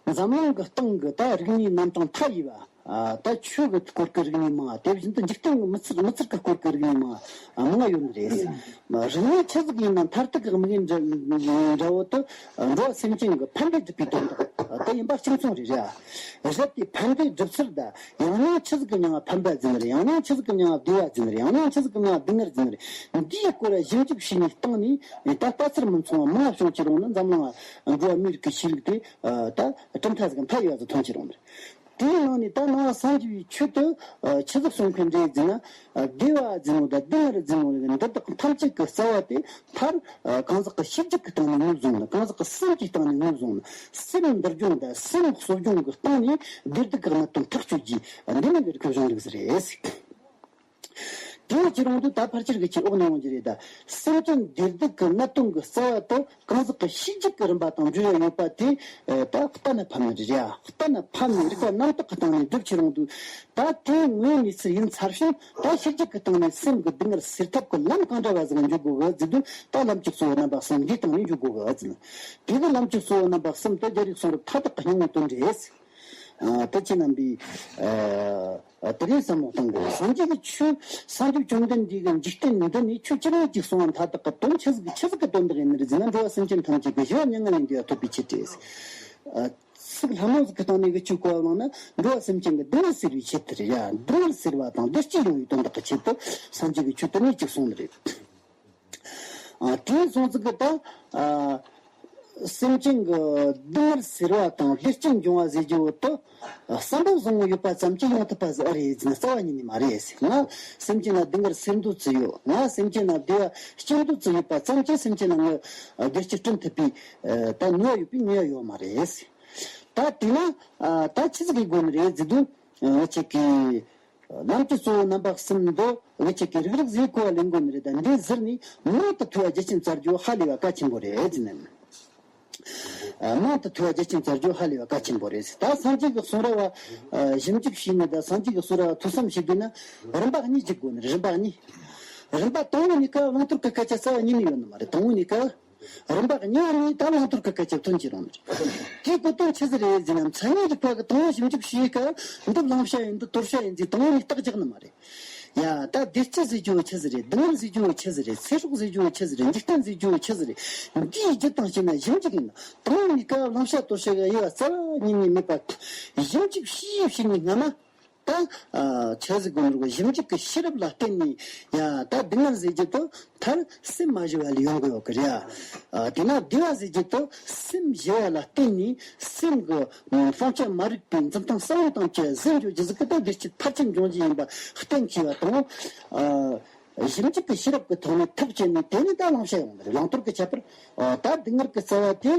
འཛམ་གླིང་གི་སྟེང་གི་ད་རིག་གནས་རྣམ་གྲངས་མཐའ་ཡས་པ། ཨ། ད་ཆོས་ཀྱི་སྐོར་གྱི་རིག་གནས་མང་བ། དེ་བཞིན་དུ་འཇིག་རྟེན་གྱི་མི་ཚེ་མི་ཚེ་གི་སྐོར་གྱི་རིག་གནས་མང་བ་མང་བ་ཡོད་ནི་རེད། རིག་གནས་ཆི་ཟིག་ཡིན་ན་མཐར་ཐུག་གི་དམིགས་ཡུལ་འདྲ་འདྲ་བོ་དེ་འགྲོ་བ་སེམས་ཅན་གྱི་ཕན་བདེ་སྒྲུབ་པའི་དོན་དག་དེ་ཡིན་པ་གཅིག་མཚུངས་རེད་ར། གཞི་དེ་ཕན་བདེ་སྒྲུབ་ཚུལ་དང་། ཡང་སྙིང་ཆི་ཟིག་གི་མྱིང་ང་ཕན་པ་ཟེར་ནི་རེད། ཡང་སྙིང་ཆི་ཟིག་གི་མྱིང་ང་བདེ་བ་ཟེར་ནི་རེད། ཡང་སྙིང་ཆི་ཟིག་གི་མྱིང་ང་སྡུག་བསྔལ་ཟེར་ནི་རེད། འདིའི་སྐོར་ལ་ཞིབ་འཇུག་བྱས་ནས་བཏང་ནས། ད་ལྟ་ཚུལ་མི་མཚུངས་པ་མང་བ་བྱུང་ཁྱེར་འོང་ན། འཛམ་གླིང་ང་འགྲོ་བ་མིའི་རིགས་ཀྱི་ཤེས་རིག་དེ། ཨ། ད་གྲུབ་མཐའ་ཟིག་མཐའ་ཡས་པ་ཟིག་མཐོང་ཁྱེར་འོང་ནི་རེད། དེའི་ནང་ནས་ད་ནང་པ་སངས་རྒྱས་པའི་ཆོས་དེ། ཨ། ཆི་ཟིག་གསུང་མཁན་རེད་ཟེར་ན། ཨ། བདེ་བ་ཟེར་ནོ་དང་སྡུག་བསྔལ་ཟེར་ནོ་འདི་དག་ཐམས་ཅད་ཀྱི་རྩ་བ་དེ་མཐར། ཨ། གང་ཟག་གི་ཤེས་རྒྱུད་ཀྱི་སྟེང་ནས་ངོས་བཟུང་ནི། གང་ཟག་གི་སེམས་ཀྱི་སྟེང་ནས་ངོས་བཟུང་ནི། སེམས་འདུལ་སྦྱོང་དང་སེམས་གསོ་སྦྱོང་གི་སྟེང་ནས་བདེ་སྡུག་གི་གནད་དོན་ཐག་གཅོད་རྒྱུ། འདི་ནི་རིགས་པའི་གཞུང་ལུགས་ཟིག་རེད། དེའི་ཕྱིར་འོང་དུས་ད་ཕལ་ཆེར་གྱི་ཆོས་འོག་ནས་འོང་རྒྱུ་རེད། ད་སེམས་ཅན་བདེ་སྡུག་གི་གནད་དོན་གྱི་རྩ་བ་དེ་གང་ཟག་གི་ཤེས་རྒྱུད་ཀྱི་རིམ་པ་དང་འབྲེལ་བ་ཡོད་པ་དེ། ཨ། ད་གཏན་ནས་ཕབ་ནི་རེད་ཡ། གཏན་ནས་ཕབ་ནས་རིགས་པ་རྣམ་དག་གི་སྟེང་ནས་སྒྲུབ་ཕྱིར་འོང་དུས། ད་དེ་དངོས་ཡོད་གནས་ཚུལ་ཡིན་ཚར་ཞིང་། ད་ཤེས་རྒྱུད་ཀྱི་སྟེང་ནས་སེམས་ཀྱི་སྡུག་བསྔལ་སེལ་ཐབས་ཀྱི་ལམ་གང་འདྲ་བ་ཟིག་འཇུག་དགོས་གི་ཟེར་དུས། ད་ལམ་གྱི་གཙོ་བོ་རྣམ་པ་གསུམ་འདིའི་སྟེང་ནས་འཇུག་དགོས་གི་ཟེར། དེ་གི་ལམ་གྱི་གཙོ་བོ་རྣམ་པ་གསུམ་དེ་རྒྱལ་བའི་གསུང་རབ་མཐའ་དག་གི་སྙིང་པོའི་དོན་རེད། ཨ། ད་ཁྱེད་རྣམ་པས། ཨ། དེ་རིང་བསམ་བློ་གཏོང་དགོས། སངས་རྒྱས་ཀྱི་ཆོས། སངས་རྒྱས་བཅོམ་ལྡན་འདས་ཀྱིས་འཇིག་རྟེན་འདི་ནས་ཆོས་ཅི་རིགས་ཅིག་གསུངས་པ་མཐའ་དག་གི་དོན་ཆི་ཟིག་ཆི་ཟིག་གི་དོན་དག་ཡིན་ནི་རེད་ཟེར་ན། འགྲོ་བ་སེམས་ཅན་ཐམས་ཅད་ཀྱི་ཞི་བ་མྱ་ངན་ལས་འདས་པ་ཐོབ་པའི་ཆེད་དུ། ཨ། ཚིག་ལྷག་མ་ཟིག་གི་སྟེང་ནས་གི་ཆོས་གོ་བ་བླངས་ན། འགྲོ་བ་སེམས་ཅན་གྱི་སྡུག་བསྔལ་སེལ་བའི་ཆེད་དུ་རེད་ཡ། སྡུག་བསྔལ་སེལ་བ་དང་བདེ་སྐྱིད་ཡོང་བའི་དོན་དག་གི་ཆེད་དུ་སངས་རྒྱས་ཀྱིས་ཆོས་དེ་ནས་ཅིག་གསུངས་ནི་རེད། ཨ། དེ་སོང་ཙི་གི་ད། ཨ། སེམས་ཅན་གྱི་སྡུག་བསྔལ་སེལ་བ་དང་བདེ་སྐྱིད་འབྱུང་བ་ཟེར་རྒྱུ་བོ་དེ་བསམ་པ་བཟང་བོ་ཡོད་པ་ཙམ་གྱིས་ཡོང་ཐུབ་པ་ཟིག་ཨེ་རེད་ཟེར་ན་རྩ་བ་ཉིད་ནས་མ་རེད་ཟེར། ང་སེམས་ཅན་ལ་སྡུག་བསྔལ་སེལ་འདོད་ཅིག་ཡོད། ང་སེམས་ཅན་ལ་བདེ་བ་སྐྱེ་འདོད་ཅིག་ཡོད་པ་ཙམ་གྱིས་སེམས་ཅན་ལ་ངས་བདེ་སྐྱིད་བསྐྲུན་ཐུབ་པའི་ད་ནུས་པ་ཡོད་པའི་ནུས་པ་ཡོད་མ་རེད་ཟེར། ད་དེས་ན་ད་ཆི་ཟིག་ཡིན་དགོས་ནི་རེད་ཟེར་དུས། ང་ཅག་གི་ལམ་གྱི་གཙོ་བོ་རྣམ་པ་གསུམ་འདི་ང་ཅག་གི་རིག་རིག་ཟིག་གོ་བ་ལེན་དགོས་ནི་རེད། ད་འདི་ཟུར་ནས་མང་དུ་ཐོས་པ་རྒྱ་ཆེན་བཙལ་རྒྱུ་ཧ་ལས་པ་གལ་ཆེན་པོ་རེད་ཟེར་ནས། མང་དུ་ཐོས་པ་རྒྱ་ཆེན་བཙལ་རྒྱུ་ཧ་ལས་པ་གལ་ཆེན་པོ་རེད་ཟེར། ད་སངས་རྒྱས་ཀྱི་གསུང་རབ་བ་ཞིབ་འཇུག་བྱས་ནས། ད་སངས་རྒྱས་ཀྱི་གསུང་རབ་བ་ཐོས་བསམ་བྱེད་དུས་ན་རིམ་པ་གཉིས་ཀྱི་སྒོ་ནས་རེད། རིམ་པ་གཉིས། རིམ་པ་དང་པོ་གཉིས་ཀ་བླང་དོར་གྱི་སྐད་ཆ་རྩ་བ་ཉིད་ནས་ཡོད་ནི་མ་རེད། དང་པོ་གཉིས་ཀ་རིམ་པ་གཉིས་པ་ནས་ད་བླང་དོར་གྱི་སྐད་ཆ་ཐོན་གྱི་རང་རེད། དེའི་གོ་དོན་ཆི་ཟིག་རེད་ཟེར་ན། མཚན་ཉིད་རིག་པ་གི་དང་པོ་ཞིབ་འཇུག་བྱེད་སྐབས་འདི་བླང་བྱ་ཡིན་འདི་དོར་བྱ་ཡིན་ཟེར་དང་པོ་ནས་རྟགས་རྒྱག་ནི་མ་རེད། ཡ་ད་བདེ་སྐྱིད་ཟེར་རྒྱུ་ཆི་ཟིག་རེད། སྡུག་བསྔལ་ཟེར་རྒྱུ་ཆི་ཟིག་རེད། ཚེ་སྲོག་ཟེར་རྒྱུ་ཆི་ཟིག་རེད། འཇིག་རྟེན་ཟེར་རྒྱུ་ཆི་ཟིག་རེད། འདིའི་རྒྱུ་དང་རྐྱེན་ན་ཞིབ་འཇུག་ཡིན་ན། དང་པོ་ནས་ཀ་བླང་བྱ་དོར་བྱ་གི་དབྱེ་བ་རྩ་བ་ཉིད་ནས་མེད་པ། ཞིབ་འཇུག་བྱས་བྱས་ནས་སྔ་མ། ད་ཆི་ཟིག་དགོས་ནོ། ཞིབ་འཇུག་གི་ཤེས་རབ་ལ་བརྟེན་ནས་ཡ་ད་སྡུག་བསྔལ་ཟེར་རྒྱུ་དེ་མཐར་སེམས་མ་ཞི་བ་ལས་ཡོང་གི་ཡོད་གི་རེད། ཨ་དེས་ན་བདེ་བ་ཟེར་རྒྱུ་དེ་སེམས་ཞི་བ་ལ་བརྟེན་ནས་སེམས་ཀྱི་སྤང་བྱ་མ་རིག་པའི་འཛིན་སྟངས་གསལ་བོ་དང་བཅས་ཟིན་འཇོག་རྒྱུ་ཟིག་གི་ད་བདེ་སྐྱིད་ཕལ་ཆེར་འབྱུང་རྒྱུ་ཡིན་པ་གཏན་འཁེལ་བ་དང་། ཨ་ཞིབ་འཇུག་གི་ཤེས་རབ་ཀྱི་ཐོག་ནས་ཐག་བཅད་ནས་དེ་ནས་ད་བླང་བྱ་ཡོང་གི་རེད། བླང་དོར་གྱི་ཁྱད་པར། ཨ་ད་སྡུག་བསྔལ་གྱི་རྩ་བ་དེ།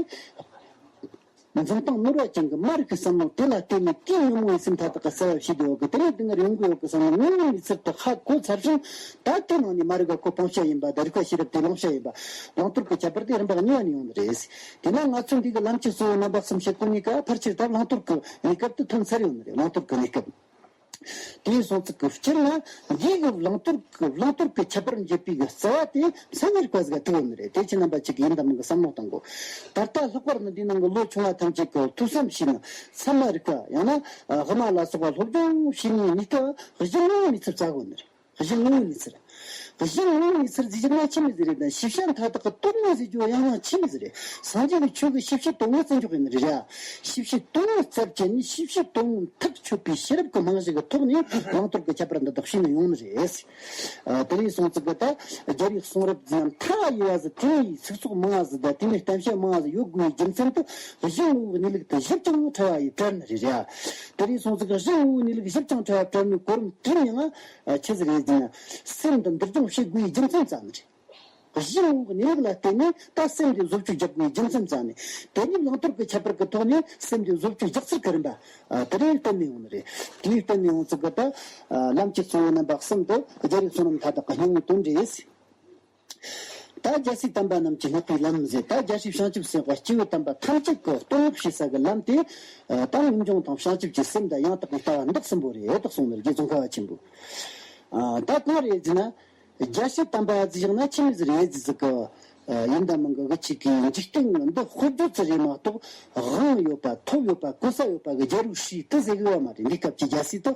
འཛིན་སྟངས་ནོར་བ་ཅན་གྱི་མ་རིག་པའི་བསམ་བློ་དེ་ལ་བརྟེན་ནས་དེའི་ཉོན་མོངས་པའི་སེམས་མཐའ་དག་གི་གསལ་བ་བྱེད་དེ་ཡོད་གི། དེ་ནས་སྡུག་བསྔལ་ཡོང་གི་ཡོད་གི་བསམ་ནས་ངོ་བོའི་ཚུལ་དུ་ཧ་གོ་ཚར་ཞིང་། ད་དེ་ནང་ནས་མ་རིག་པ་ཁོ་སྤང་བྱ་ཡིན་པ་དང་རིག་པ་ཤེས་རབ་དེ་བླང་བྱ་ཡིན་པ། བླང་དོར་གྱི་ཁྱད་པར་དེ་རིམ་པ་གཉིས་པ་ནས་ཡོང་ནི་རེད། དེས་ན་ང་ཚོ་འདི་གི་ལམ་གྱི་གཙོ་བོ་རྣམ་པ་གསུམ་བཤད་དོན་གཉིས་ཀ་ཕལ་ཆེར་ད་བླང་དོར་གྱི་གནས་སྐབས་དེ་ཐོན་ཚར་ཡོད་ནི་རེད། བླང་དོར་གྱི་གནས་སྐབས། དེ་སོང་ཙིག་གི་སྤྱིར་ན་འདི་གི་བླང་དོར་གྱི་བླང་དོར་གྱི་ཁྱད་པར་འབྱེད་པའི་གི་རྩ་བ་དེ་མཚན་ཉིད་རིག་པ་ཟིག་ག་ཐུག་ཡོད་ནི་རེད། དེ་ཁྱེད་རྣམ་པ་ཅིག་གིས་ཡིན་དང་མིན་གི་བསམ་བློ་གཏོང་དགོས། ད་ལྟ་ལྷག་པར་ནི་འདི་ནང་གི་ལོ་ཆུང་བ་ཐམས་ཅད་ཀྱིས་ཐོས་བསམ་བྱས་ན་ཚད་མ་རིག་པ་ཡང་ན་དབུ་མ་ལ་སོགས་པ་སློབ་སྦྱོང་བྱས་ནས་ནི་ད་གཞི་དངོས་པོའི་གནས་ཚུལ་བཙལ་དགོས་ནི་རེད། གཞི་དངོས་པོའི་གནས་ཚུལ། གཞི་དངོས་པོའི་གནས་ཚུལ་ཟེར་རྒྱུ་ན་ཆི་མོ་ཟིག་རེད་ན། ཤེས་བྱ་མཐའ་དག་གི་དོན་དངོས་ཟེར་རྒྱུ་ཡང་ཡང་ཆི་མོ་ཟིག་རེད། སངས་རྒྱས་ཀྱི་ཆོས་ཀྱི་ཤེས་བྱའི་དོན་དངོས་བརྩི་འཇོག་ཡིན་ནི་རེད་ར། ཤེས་བྱའི་དོན་དངོས་བརྩི་བྱས་ནས་ཤེས་བྱའི་དོན་དངོས་ཐག་ཆོད་པའི་ཤེས་རབ་ཀྱི་རྨང་གཞི་གི་ཐོག་ནས་བླང་དོར་གྱི་ཁྱད་པར་འདི་དག་ཤེས་ནས་ཡོང་ནི་རེད། ཨ་དེ་ལས་སོང་ཙིག་གི་ད་རྒྱལ་བའི་གསུང་རབ་ཟེར་ན་མཐའ་ཡས་པ་ཟིག་དེ་ནས་ཚིག་ཚོགས་མང་བ་ཟིག་དང་དེ་ནས་གཏམ་བཤད་མང་བ་ཟིག་ཡོད་དགོས་པའི་རྒྱུ་མཚན་དེ་གཞི་དངོས་པོའི་གནས་ལུགས་དེ་ཞིབ་ཅིང་ཕྲ་བ་ཡིས་བཀྲལ་ནི་རེད་ར། དེ་ལས་སོང་ཙིག་གི་གཞི་དངོས་པོའི་གནས་ལུགས་ཞིབ་ཅིང་ཕྲ་བ་བཀྲལ་ནི་གོ་རིམ་དེ་ཡང་ཆི་ཟིག་རེད་ཟེར་ན། སེམས་འདི་འདུལ་སྦྱོང་བྱེད་དགོས་པའི་རྒྱུ་མཚན་བཙལ་ནི་རེད། གཞི་དངོས་ཀྱི་གནས་ལུགས་ལ་བརྟེན་ནས་ད་སེམས་འདི་བཟོ་བཅོས་རྒྱག་དགོས་པའི་རྒྱུ་མཚན་བཙལ་ནས། དེ་ནས་བླང་དོར་གྱི་ཁྱད་པར་གྱི་ཐོག་ནས་སེམས་འདི་བཟོ་བཅོས་རྒྱག་ཚུལ་གྱི་རིམ་པ། ཨ་དེ་རིང་གཏན་ནས་ཡོང་ནི་རེད། དེ་ནས་གཏན་ནས་ཡོང་ཚུལ་གྱི་ད་ལམ་གྱི་གཙོ་བོ་རྣམ་པ་གསུམ་དུ་རྒྱལ་བའི་གསུང་རབ་མཐའ་དག་གི་སྙིང་པོའི་དོན་རེད། ད་རྒྱལ་སྲས་དམ་པ་རྣམས་ཀྱིས་བསྔགས་པའི་ལམ་ཟེར། ད་རྒྱལ་སྲས་བྱང་ཆུབ་སེམས་དཔའ་སྐྱེས་བུ་དམ་པ་ཐམས་ཅད་ཀྱིས་བསྟོད་བསྔགས་བྱེད་ས་གི་ལམ་དེ། ད་ངེས་འབྱུང་དང་བྱང་ཆུབ་ཀྱི་སེམས་དང་ཡང་དག་པའི་ལྟ་བ་འདི་གསུམ་པོ་རེད་དེ་གསུངས་ནི་རེད། རྗེ་ཙོང་ཁ་པ་ཆེན་པོས། ཨ་ད་གང་རེད་ཟེར་ན། རྒྱལ་སྲས་དམ་པ་ཟེར་བཞག་ན་ཆི་མོ་ཟིག་རེད་ཟེར་ཟིག་གི། ཡིན་ད་མིན་གི་གི་ཅིག་གིས་འཇིག་རྟེན་འདི་དཔེར་བརྗོད་ཙི་རེད་མ་གཏོགས་དབང་ཡོད་པ་ཐོབ་ཡོད་པ་གོ་ས་ཡོད་པ་གི་རྒྱལ་པོའི་སྲས་དེ་ཟེར་གི་ཡོད་མ་རེད། འདི་སྐབས་ཀྱི་རྒྱལ་སྲས་དེ།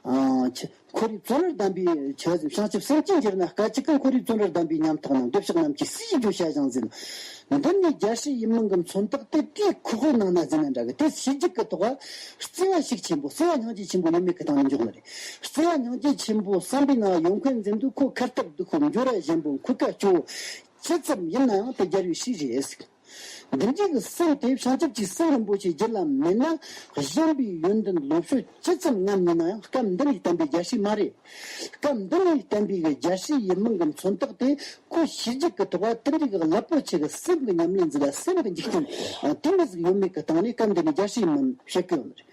ཨ་ཁྱེད་འཁོར་བའི་བཙོན་རར་བསྡམས་པའི་ཆོས་བྱང་ཆུབ་སེམས་ཅན་གྱུར་ན་སྐད་ཅིག་གིས་འཁོར་བའི་བཙོན་རར་བསྡམས་པའི་ཉམ་ཐག་རྣམས་འདོད་ཆགས་རྣམས་ཀྱིས་སྲས་ཀྱི་རྒྱུ་བྱ་ཞིང་ཟིན། འདི་ནི་རྒྱལ་སྲས་ཡིན་མིན་གྱི་མཚོན་རྟགས་དེ་དེའི་ཁོག་པའི་ནང་ན་ཟིན་ན་འདྲ་གི། དེ་ཤེས་རྒྱུད་ཀྱི་ཐོག་བརྩེ་བ་ཤུགས་ཆེན་པོ་བརྩེ་བ་སྙིང་རྗེ་ཆེན་པོ་ཡོད་མེད་ཀྱི་སྟེང་ནས་འཇོག་ནི་རེད། བརྩེ་བ་སྙིང་རྗེ་ཆེན་པོ་བསམ་པའི་ནང་ཡོད་མཁན་འཛིན་དུས་ཁོ་ཁ་སྟབས་སྡུག་ཁོ་འགྱོ་ར་ཞན་པོ་འཁོས་ཀ་སྐྱོ་བོ་ཇི་ཙམ་ཡིན་ན་ཡང་དེ་རྒྱལ་བའི་སྲས་རེད། འདི་འདྲའི་གི་སེམས་དེ་བྱང་ཆུབ་ཀྱི་སེམས་རིན་པོ་ཆེ་རྒྱུད་ལ་མེད་ན་གཞན་པའི་ཡོན་ཏན་ལོ་ཕྱོགས་ཇི་ཙམ་རྔམ་ཡིན་ན་ཡང་སྐབས་འདི་ནས་བསྟན་པའི་རྒྱལ་སྲས་མ་རེད། སྐབས་འདི་ནས་བསྟན་པའི་གི་རྒྱལ་སྲས་ཡིན་མིན་གྱི་མཚོན་རྟགས་དེ་ཁོ་ཤེས་རྒྱུད་ཀྱི་ཐོག་བ་དེ་འདྲའི་གི་རླབས་པོ་ཆེ་གི་སེམས་ཀྱི་ཉམས་ལེན་ཟིག་ལ་སེམས་ཀྱི་འཇིག་རྟེན་དེ་མོ་ཟིག་ཡོད་མེད་ཀྱི་སྟེང་ནས་སྐབས་འདི་ནས་རྒྱལ་སྲས་ཡིན་མིན་བཤད་ཀྱི་ཡོད་ནི་རེད།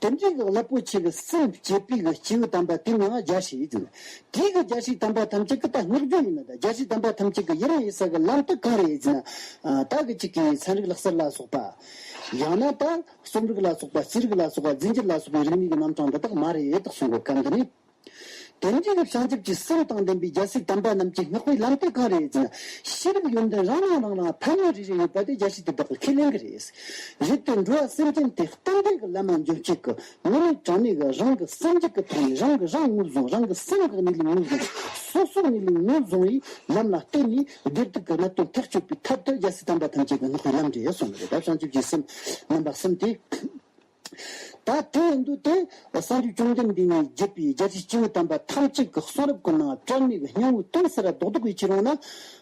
དེ་འདྲའི་གི་རླབས་པོ་ཆེ་གི་སེམས་བསྐྱེད་པའི་གི་སྐྱེས་བུ་དམ་པ་དེ་ནི་ཡང་རྒྱལ་སྲས་ཡིན། དེའི་གི་རྒྱལ་སྲས་དམ་པ་ཐམས་ཅད་ཀྱི་ད་བསྔགས་བརྗོད་ཡིན་ན། ད་རྒྱལ་སྲས་དམ་པ་ཐམས་ཅད་ཀྱི་ཡི་རང་ཡིན་ས་གི་ལམ་དེ་གང་རེད་ཟེར་ན། ད་གི་གཅིག་གིས་ཚན་རིག་ལག་རྩལ་ལ་སོགས་པ། ཡང་ན་ད་རྩོམ་རིག་ལ་སོགས་པ། རྩིས་རིག་ལ་སོགས་པ། རྫས་འགྱུར་ལ་སོགས་པའི་རིག་གནས་ཀྱི་རྣམ་གྲངས་འདི་དག་མ་རེད་དེ་གསུང་གི། སྐབས་འདི་ནས། དེ་འདྲའི་གི་བྱང་ཆུབ་ཀྱི་སེམས་དང་ལྡན་པའི་རྒྱལ་སྲས་དམ་པ་རྣམས་ཀྱིས་བསྔགས་པའི་ལམ་དེ་གང་རེད་ཟེར་ན། ཤེས་རིག་ཡོན་ཏན་རང་རང་རང་རང་ཕན་ཡོན་རེ་རེ་ཡོད་པ་དེ་རྒྱལ་སྲས་དེ་དག་གིས་ཁས་ལེན་གི་རེད། རེད་དེ་འགྲོ་བ་སེམས་ཅན་དེ་གཏན་བདེ་གི་ལམ་མ་འཇོམས་བྱེད་ཀྱི། དངོས་གནས་དྲང་གནས་ཀྱི་རང་གི་སེམས་རྒྱུད་ཀྱི་ཐོག་ནས་རང་གི་རང་ངོས་བཟུང་། རང་གི་སེམས་ཀྱི་གནས་ལུགས་ངོས་བཟུང་། སོ་སོའི་གནས་ལུགས་ངོས་བཟུང་བའི་ལམ་ལ་བརྟེན་ནས་བདེ་སྡུག་གི་གནད་དོན་ཐག་གཅོད་པའི་ཐབས་དེ་རྒྱལ་སྲས་དམ་པ་ཐམས་ཅད་ཀྱིས་བསྔགས་པའི་ལམ་རེད་གསུངས་པ་རེད། ད་བྱང་ཆུབ་ཀྱི་སེམས་རྣམ་པ་གསུམ་དེ། ད་དེ་ཡིན་དུས་དེ་སངས་རྒྱས་བཅོམ་ལྡན་འདས་ནས་བརྒྱུད་པའི་རྒྱལ་སྲས་སྐྱེས་བུ་དམ་པ་ཐམས་ཅད་ཀྱི་གསུང་རབ་ཀྱི་ནང་དྲང་ངེས་ཀྱི་སྙིང་པོའི་དོན་ཟེར་ར་རྡོག་རྡོག་གིས་ཁྱེར་ཡོང་ན།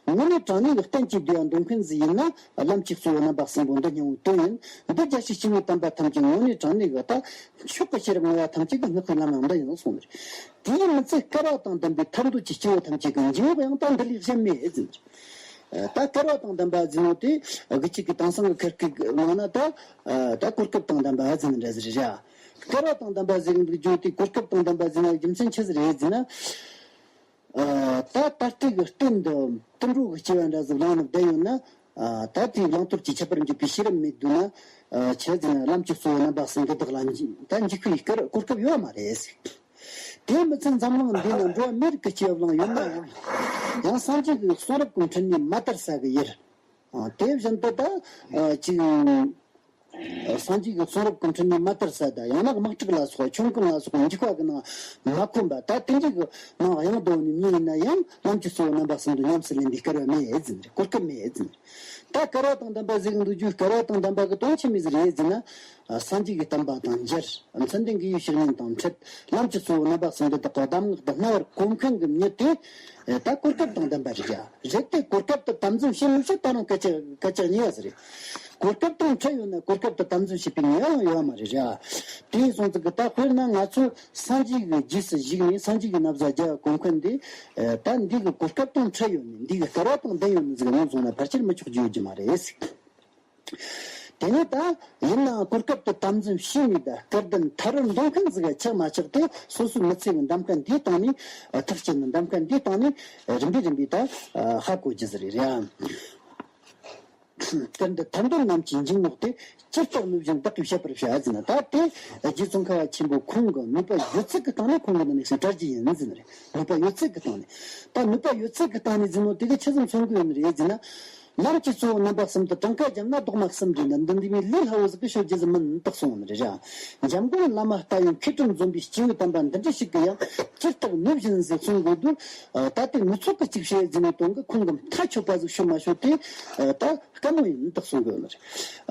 དངོས་གནས་དྲང་ངེས་ཀྱི་གཏན་གྱི་བདེ་བ་འདོད་མཁན་ཟིག་ཡིན་ན། ལམ་གྱི་གཙོ་བོ་རྣམ་པ་གསུམ་པོ་འདི་སྙིང་པོའི་དོན་ཡིན། འདི་རྒྱལ་སྲས་སྐྱེས་བུ་དམ་པ་ཐམས་ཅད་དངོས་གནས་དྲང་ངེས་ཀྱི་ད་མཆོག་གི་ཤེས་རབ་མངའ་བ་ཐམས་ཅད་ཀྱི་བསྔགས་པའི་ལམ་ཡང་འདི་ཡིན་གསུངས་ནས། དེའི་མི་ཚད་བསྐལ་བ་དང་ལྡན་པའི་ཐར་འདོད་ཀྱི་སྐྱེ་བོ་ཐམས་ཅད་ཀྱི་འཇུག་ངོགས་ཡང་ད་འདི་ལས་གཞན་མེད་ཟེར། ད་བསྐལ་བ་དང་ལྡན་པ་ཟེར་ནོ་དེ་དགུ་གཅིག་གི་དེང་སང་གི་ཁ་སྐད་ནང་ན་ད་ད་གོ་སྐབས་དང་ལྡན་པ་ཟེར་ནི་འདྲ་ཟེར་རེད་ར། བསྐལ་བ་དང་ལྡན་པ་ཟེར་གི་འདུག་རྒྱུ་དེ་གོ་སྐབས་དང་ལྡན་པ་ཟེར་ན་རྒྱུ་མཚན་ཆི་ཟིག་རེད་ཟེར་ན། ད་ད་ལྟའི་གི་རྟེན་འདི་དུད་འགྲོ་གི་སྐྱེ་བ་འདྲ་ཟིག་བླངས་ནས་བསྡད་ཡོད་ན། ད་དེའི་བླང་དོར་གྱི་ཁྱད་པར་འཇུག་པའི་ཤེས་རབ་མེད་དུས་ན། ཆི་ཟེར་ན་ལམ་གྱི་གཙོ་བོ་རྣམ་པ་གསུམ་འདི་དག་ལ་ད་འཇུག་པའི་སྐར་གོ་སྐབས་ཡོད་མ་རེད། དེ་མི་ཚད་འཛམ་གླིང་འདི་ན་འགྲོ་བ་མི་རིགས་ཀྱི་སྐྱེ་བ་བླངས་ཡོད་ན་ཡང་། ཡང་སངས་རྒྱས་ཀྱི་གསུང་རབ་ཀྱི་འཕྲིན་ལས་མ་དར་ས་གི་ཡུལ། དེ་བཞིན་དུ་ད་ཅིག་སངས་རྒྱས་ཀྱི་གསུང་རབ་ཀྱི་འཕྲིན་ལས་མ་དར་ས་ད་ཡང་ན་དམག་འཁྲུག་ལ་སོགས་ཆོམ་རྐུན་ལ་སོགས་འཇིགས་པ་གི་ནང་མ་འཁོན་པ་ད་དེ་འདྲ་གི་ནང་གཡེང་བསྡད་ནས་མྱི་ཡིན་ན་ཡང་ལམ་གྱི་གཙོ་བོ་རྣམ་པ་གསུམ་དུ་ཉམས་སུ་ལེན་པའི་སྐལ་བ་མེད་ཟེར་ནས་གོ་སྐབས་མེད་ཟེར་ནས། ད་བསྐལ་བ་དང་ལྡན་པ་ཟེར་གི་འདུག་རྒྱུ་བསྐལ་བ་དང་ལྡན་པ་གི་དོན་ཆི་མོ་ཟིག་རེད་ཟེར་ན། སངས་རྒྱས་ཀྱི་བསྟན་པ་དང་མཇལ། མཚན་ལྡན་དགེ་བའི་བཤེས་གཉེན་དང་འཕྲད། ལམ་གྱི་གཙོ་བོ་རྣམ་པ་གསུམ་འདི་དག་གི་གདམས་ངག་དང་རྣ་བར་གོ་མཁན་གྱི་མྱི་དེ་ད་གོ་སྐབས་དང་ལྡན་པ་རེད་ཡ། རེད་དེ་གོ་སྐབས་དེ་དམ་འཛིན་བྱེད་མི་བྱེད་ད་རུང་སྐད་ཆ་སྐད་ཆ་གཉིས་པ་ཟིག་རེད། གོ་སྐབས་དང་འཕྲད་ཡོད་ན་གོ་སྐབས་དེ་དམ་འཛིན་བྱེད་པའི་ངེས་པ་ཡང་ཡོད་མ་རེད་ཡ། དེ་སོང་ཙི་གི་ད་དཔེར་ན་ང་ཚོ་སངས་རྒྱས་ཀྱི་རྗེས་སུ་ཞུགས་ནས་སངས་རྒྱས་ཀྱི་ན་བཟའ་རྒྱབ་གོ་མཁན་དེ། ད་འདི་གི་གོ་སྐབས་དང་འཕྲད་ཡོད་ནས་འདི་གི་བསྐལ་བ་དང་ལྡན་ཡོད་ནས་ཟིག་ངོས་བཟུང་ན་ཕལ་ཆེར་མི་ཆོག་རྒྱུ་ཡོད་རྒྱུ་མ་རེད། དེ་ནས་ད་ཡིན་ནའང་གོ་སྐབས་དེ་དམ་འཛིན་བྱས་ནས་ད་སྐལ་ལྡན་ཐར་རུ་འགྲོ་མཁན་ཟིག་ཆགས་མ་ཆགས་དེ་སོ་སོའི་མི་ཚེ་གི་འདམ་ག་འདིའི་སྟེང་ནས་ཐག་བཅད་ནས་འདམ་ག་འདིའི་སྟེང་ནས་རིམ་པས་རིམ་པས་ད་ཧ་གོ་རྒྱུ་ཟིག་རེད་ར། དེར་འདི་ཐར་འདོད་རྣམས་ཀྱི་འཇུག་ངོགས་དེ་ཇི་ལྟར་ནུས་བཞིན་བདག་གིས་བཤད་པར་བྱ་ཟེར་ན། ད་དེ་རྗེ་ཙོང་ཁ་པ་ཆེན་པོ་ཁོང་གི་ནུས་པ་ཡོད་ཚད་ཀྱི་སྟེང་ནས་ཁོང་གི་ནང་ནས་ཞིག་བཀྲལ་རྒྱུ་ཡིན་ཟེར་ནི་རེད། ནུས་པ་ཡོད་ཚད་ཀྱི་སྟེང་ནས་ད་ནུས་པ་ཡོད་ཚད་ཀྱི་སྟེང་ནས་ཟེར་ནོ་དེ་གི་ཆི་ཟིག་མཚོན་གི་ཡོད་ནི་རེད་ཟེར་ན། ལམ་གྱི་གཙོ་བོ་རྣམ་པ་གསུམ་དུ་གྲངས་ཀ་བརྒྱབ་ན་རྡོག་མ་གསུམ་རེད་ན་འདི་འདི་མིའི་ལས་སླ་བོ་ཟིག་གི་ཤོད་རྒྱུ་ཟིག་མིན་ནི་དག་སོང་ནི་རེད་ར། འཇམ་མགོན་བླ་མ་ལྟ་བུའི་མཁས་གྲུབ་འཛོམས་པའི་སྐྱེས་བུ་དམ་པ་འདི་འདྲ་ཞིག་གི་ཡང་ཇི་ལྟར་ནུས་བཞིན་ཟིག་གསུང་དགོས་དུས། ད་ལྟའི་ནུས་ཚོད་ཀྱི་ཅིག་བཤད་ཟིན་ནས་དོན་གི་ཁོང་གི་མཐའ་ཆོད་པ་ཟིག་ཤོད་མ་ཤོད་དེ། ད་དཀའ་མོ་ཡིན་ནི་དག་གསུང་དགོས་ནི་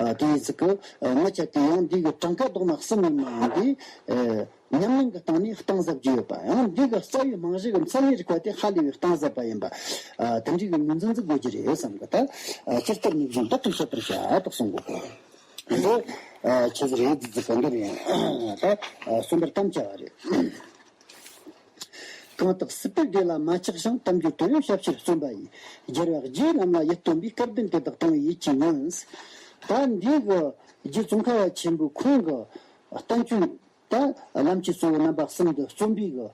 རེད། དེ་ཡིན་ཟིག་གི་ངོ་ཆ་དེ་ཡང་འདི་གི་གྲངས་ཀ་རྡོག་མ་གསུམ་ཡིན་ནའང་འདི། ཉམས་ལེན་གྱི་སྟེང་ནས་གཏིང་ཟབ་རྒྱུ་ཡོད་པ་ཡང་འདི་གི་རྩ་བའི་རྨང་གཞི་གི་མཚན་ཉིད་རིག་པ་དེ་ཧ་ལས་པའི་གཏིང་ཟབ་པ་ཡིན་པ། དེ་འདྲའི་གི་ངོས་འཛིན་ཟིག་དགོས་རྒྱུ་རེད་བསམ་གི་ད། ཇི་ལྟར་ནུས་བཞིན་བདག་གིས་བཤད་པར་བྱ་དག་གསུང་དགོས། འདི་ཆི་ཟིག་རེད་འདི་ཟིག་གི་འདི་རེད། ད་གསུང་པར་དམ་བཅའ་བ་རེད། གང་དག་སྲིད་པའི་བདེ་ལ་མ་ཆགས་ཤིང་དམ་རྒྱུད་དོན་ཡོད་ཞབས་ཕྱིར་བརྩོན་པ་ཡིས། རྒྱལ་བ་རྗེ་རྣམས་ལ་ཡིད་རྟོན་པའི་སྐལ་ལྡན་དེ་དག་དང་བའི་ཡིད་ཀྱིས་ཉོན། ད་འདི་གི་རྗེ་ཙོང་ཁ་པ་ཆེན་པོའི་ཁོང་གི་བསྟན་བཅོས། ད་ལམ་གྱི་གཙོ་བོ་རྣམ་པ་གསུམ་དུ་བརྩོན་པའི་གི་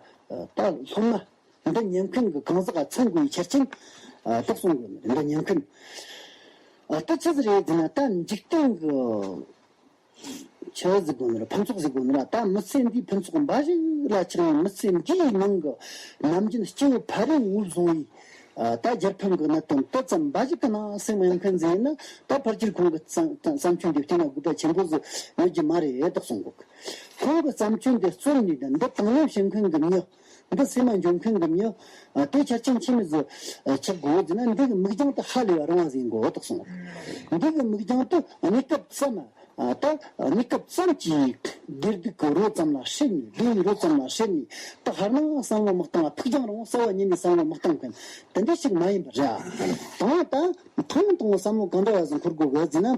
ད་སློབ་མ་འདི་ཉན་མཁན་གྱི་གང་ཟག་ག་ཚང་དགོས་པའི་ཆ་རྐྱེན་དག་གསུང་དགོས་ནི་འདི་ཉན་མཁན་དེ་ཆི་ཟིག་རེད་ཟེར་ན། ད་འཇིག་རྟེན་གྱི་ཆི་ཟིག་དགོས་ནི་རེད། ཕུན་ཚོགས་ཟིག་དགོས་ནི་རེད། ད་མི་ཚེ་འདིའི་ཕུན་ཚོགས་འབའ་ཞིག་ལ་ཆགས་ཡང་མི་ཚེ་འདིའི་ནང་གི་ནམ་རྒྱུན་སྐྱེ་བོ་ཕ་རོལ་ངོས་བཟུང་བའི་ད་རྒྱལ་ཕམ་གྱི་གནད་དོན་དེ་ཙམ་འབའ་ཞིག་གི་ནང་སེམས་ཡོད་མཁན་ཟིག་ཡིན་ན། ད་ཕལ་ཆེར་ཁོང་གི་བསམ་བསམ་ཚུལ་འདི་བལྟས་ན་དགོས་པ་ཆེན་པོ་ཟིག་ཡོད་རྒྱུ་མ་རེད་དག་གསུང་གོ། ཁོང་གི་བསམ་ཚུལ་འདི་བརྩོན་ནས་ད་འདི་དང་ལེན་བྱེད་མཁན་གྱི་མྱི། འདི་སེམས་མ་འཇོག་མཁན་གྱི་མྱི། དེ་ཆ་རྐྱེན་ཆི་མོ་ཟིག་ཆགས་དགོས་ཟེར་ན། འདི་གི་མིག་རྒྱང་དེ་ཧ་ལས་པ་རིང་བ་ཟིག་ཡིན་དགོས་དག་གསུང་། འདི་གི་མིག་རྒྱང་དེ་གནས་སྐབས་ཙམ། ད་གནས་སྐབས་ཙམ་གྱི་བདེ་སྡུག་གི་རོ་ཙམ་ལ་ཧྲིལ་ནས། བདེ་བའི་རོ་ཙམ་ལ་ཧྲིལ་ནས། ད་ཧར་ནང་བསམ་བློ་མི་བཏང་བ། ཕུགས་རྒྱང་རིང་བོ་གསལ་བ་ཉིད་ནས་བསམ་བློ་མི་བཏང་མཁན་དེ་འདྲ་ཞིག་མ་ཡིན་པ་རེད། དང་ད་ཐུང་ཐུང་བསམ་བློ་གང་འདྲ་བ་ཟིག་འཁོར་དགོས་གི་ཟེར་ན།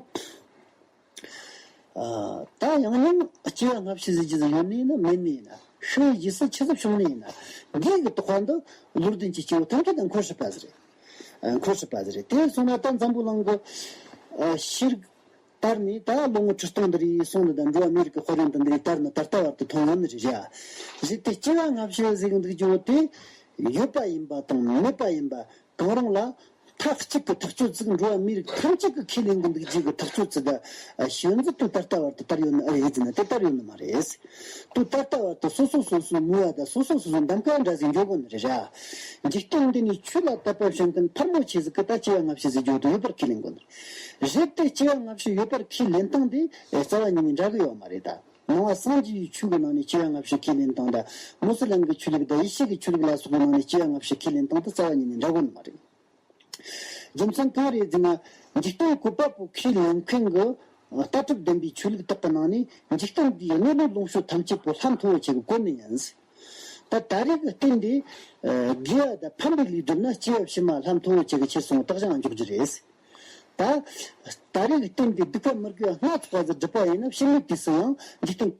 ད་ཡང་སྙིང་སྐྱེ་བ་སྔ་ཕྱི་ཟེར་རྒྱུ་ཟིག་ཡོད་ནི་ཡིན་ན་མེད་ནི་ཡིན་ན། ཤི་བའི་རྗེས་སུ་ཆི་ཟིག་བྱུང་ནི་ཡིན་ན། འདི་གི་དོགས་པ་འདི་བློ་ལྡན་གྱི་སྐྱེ་བོ་ཐམས་ཅད་ལ་འཁོར་སྲིད་པ་ཟིག་རེད། འཁོར་སྲིད་པ་ཟིག་རེད། དེ་སོང་ན་ད་འཛམ་བུ་གླིང་གི་ཤེས་རིག་དར་ནས་ད་ལོ་ངོ་ཁྲི་སྟོང་འདི་རེད་སོང་ནི། ད་འགྲོ་བ་མིའི་རིགས་ཀྱི་དཔལ་ཡོན་དེ་འདི་རེད་དར་ནི་ད་ལྟ་བར་དུ་ཐོན་ཡོད་ནི་རེད་ར། རེད་དེ་སྐྱེ་བ་སྔ་ཕྱི་ཟེར་གི་འདུག་རྒྱུ་བོ་དེ་ཡོད་པ་ཡིན་པ་དང་མེད་པ་ཡིན་པ། གང་རུང་ལ་མཐའ་གཅིག་གི་ཐག་གཅོད་ཅིག་འགྲོ་བ་མིའི་རིགས་ཐམས་ཅད་ཀྱི་ཁས་ལེན་གྱི་འདུག་རྒྱུ་གི་ཐག་གཅོད་ཅིག་ད་ཤོད་འཛིན་དུ་ད་ལྟ་བར་དུ་དར་ཡོད་ནི་ཨེ་རེད་ཟེར་ན་དེ་དར་ཡོད་ནི་མ་རེད། དུ་ད་ལྟ་བར་དུ་སོ་སོ་སོ་སོའི་མོས་པ་དང་སོ་སོ་སོ་སོའི་འདམ་ཀ་འདྲ་ཟིག་འཇོག་གོ་ནི་རེད་ར། འཇིག་རྟེན་འདི་ནས་ཆོས་ལ་དད་པ་བྱེད་མཁན་ཕལ་མོ་ཆེ་ཟིག་གི་ད་སྐྱེ་བ་སྔ་ཕྱི་ཟེར་རྒྱུ་དེ་ཡོད་པར་ཁས་ལེན་གོ་ནི་རེད། དེ་སྐྱེ་བ་སྔ་ཕྱི་ཡོད་པར་ཁས་ལེན་སྟངས་དེ་རྩ་བ་ཉིད་ནས་འདྲ་གི་ཡོད་མ་རེད་ད། ནང་པ་སངས་རྒྱས་པའི་ཆོས་ཀྱི་ནང་ནས་སྐྱེ་བ་སྔ་ཕྱི་ཁས་ལེན་སྟངས་དང་། མུ་སི་ལིམ་གྱི་ཆོས་ལུགས་དང་ཡེ་ཤུ་གི་ཆོས་ལུགས་ལ་སོགས་པའི་ནང་ནས་སྐྱེ་བ་སྔ་ཕྱི་ཁས་ལེན་སྟངས་དེ་རྩ་བ་ཉིད་ནས་འདྲ་གོ་ནི་མ་རེད། རྒྱུ་མཚན་གང་རེད་ཟེར་ན། འཇིག་རྟེན་བཀོད་པ་པོ་ཁས་ལེན་མཁན་གྱི་ ལྟ་གྲུབ་ལྡན་པའི་ཆོས་ལུགས་དག་གི་ནང་ནས་འཇིག་རྟེན་འདིའི་གནས་ལུགས་ལོངས་སྤྱོད་ཐམས་ཅད་པོ་ལྷ་མཐོ་བོ་ཆེ་གི་སྒོ་ནས་ཡིན། ད་ད་རེས་ཀྱི་རྟེན་འདི་དགེ་བ་དང་ཕན་པའི་ལས་བསྒྲུབས་ན་སྐྱེ་བ་ཕྱི་མ་ལྷ་མཐོ་བོ་ཆེ་གི་ཁྱེར་སོང་བདག་ཅག་འཇོག་རྒྱུ་རེད། ད་ད་རེས་ཀྱི་རྟེན་འདི་སྡིག་པ་མི་དགེ་བ་སྣ་ཚོགས་པ་ཟིག་བསྒྲུབས་པ་ཡིན་ན་ཕྱི་མའི་དུས་སུ་ཡང་འཇིག་རྟེན།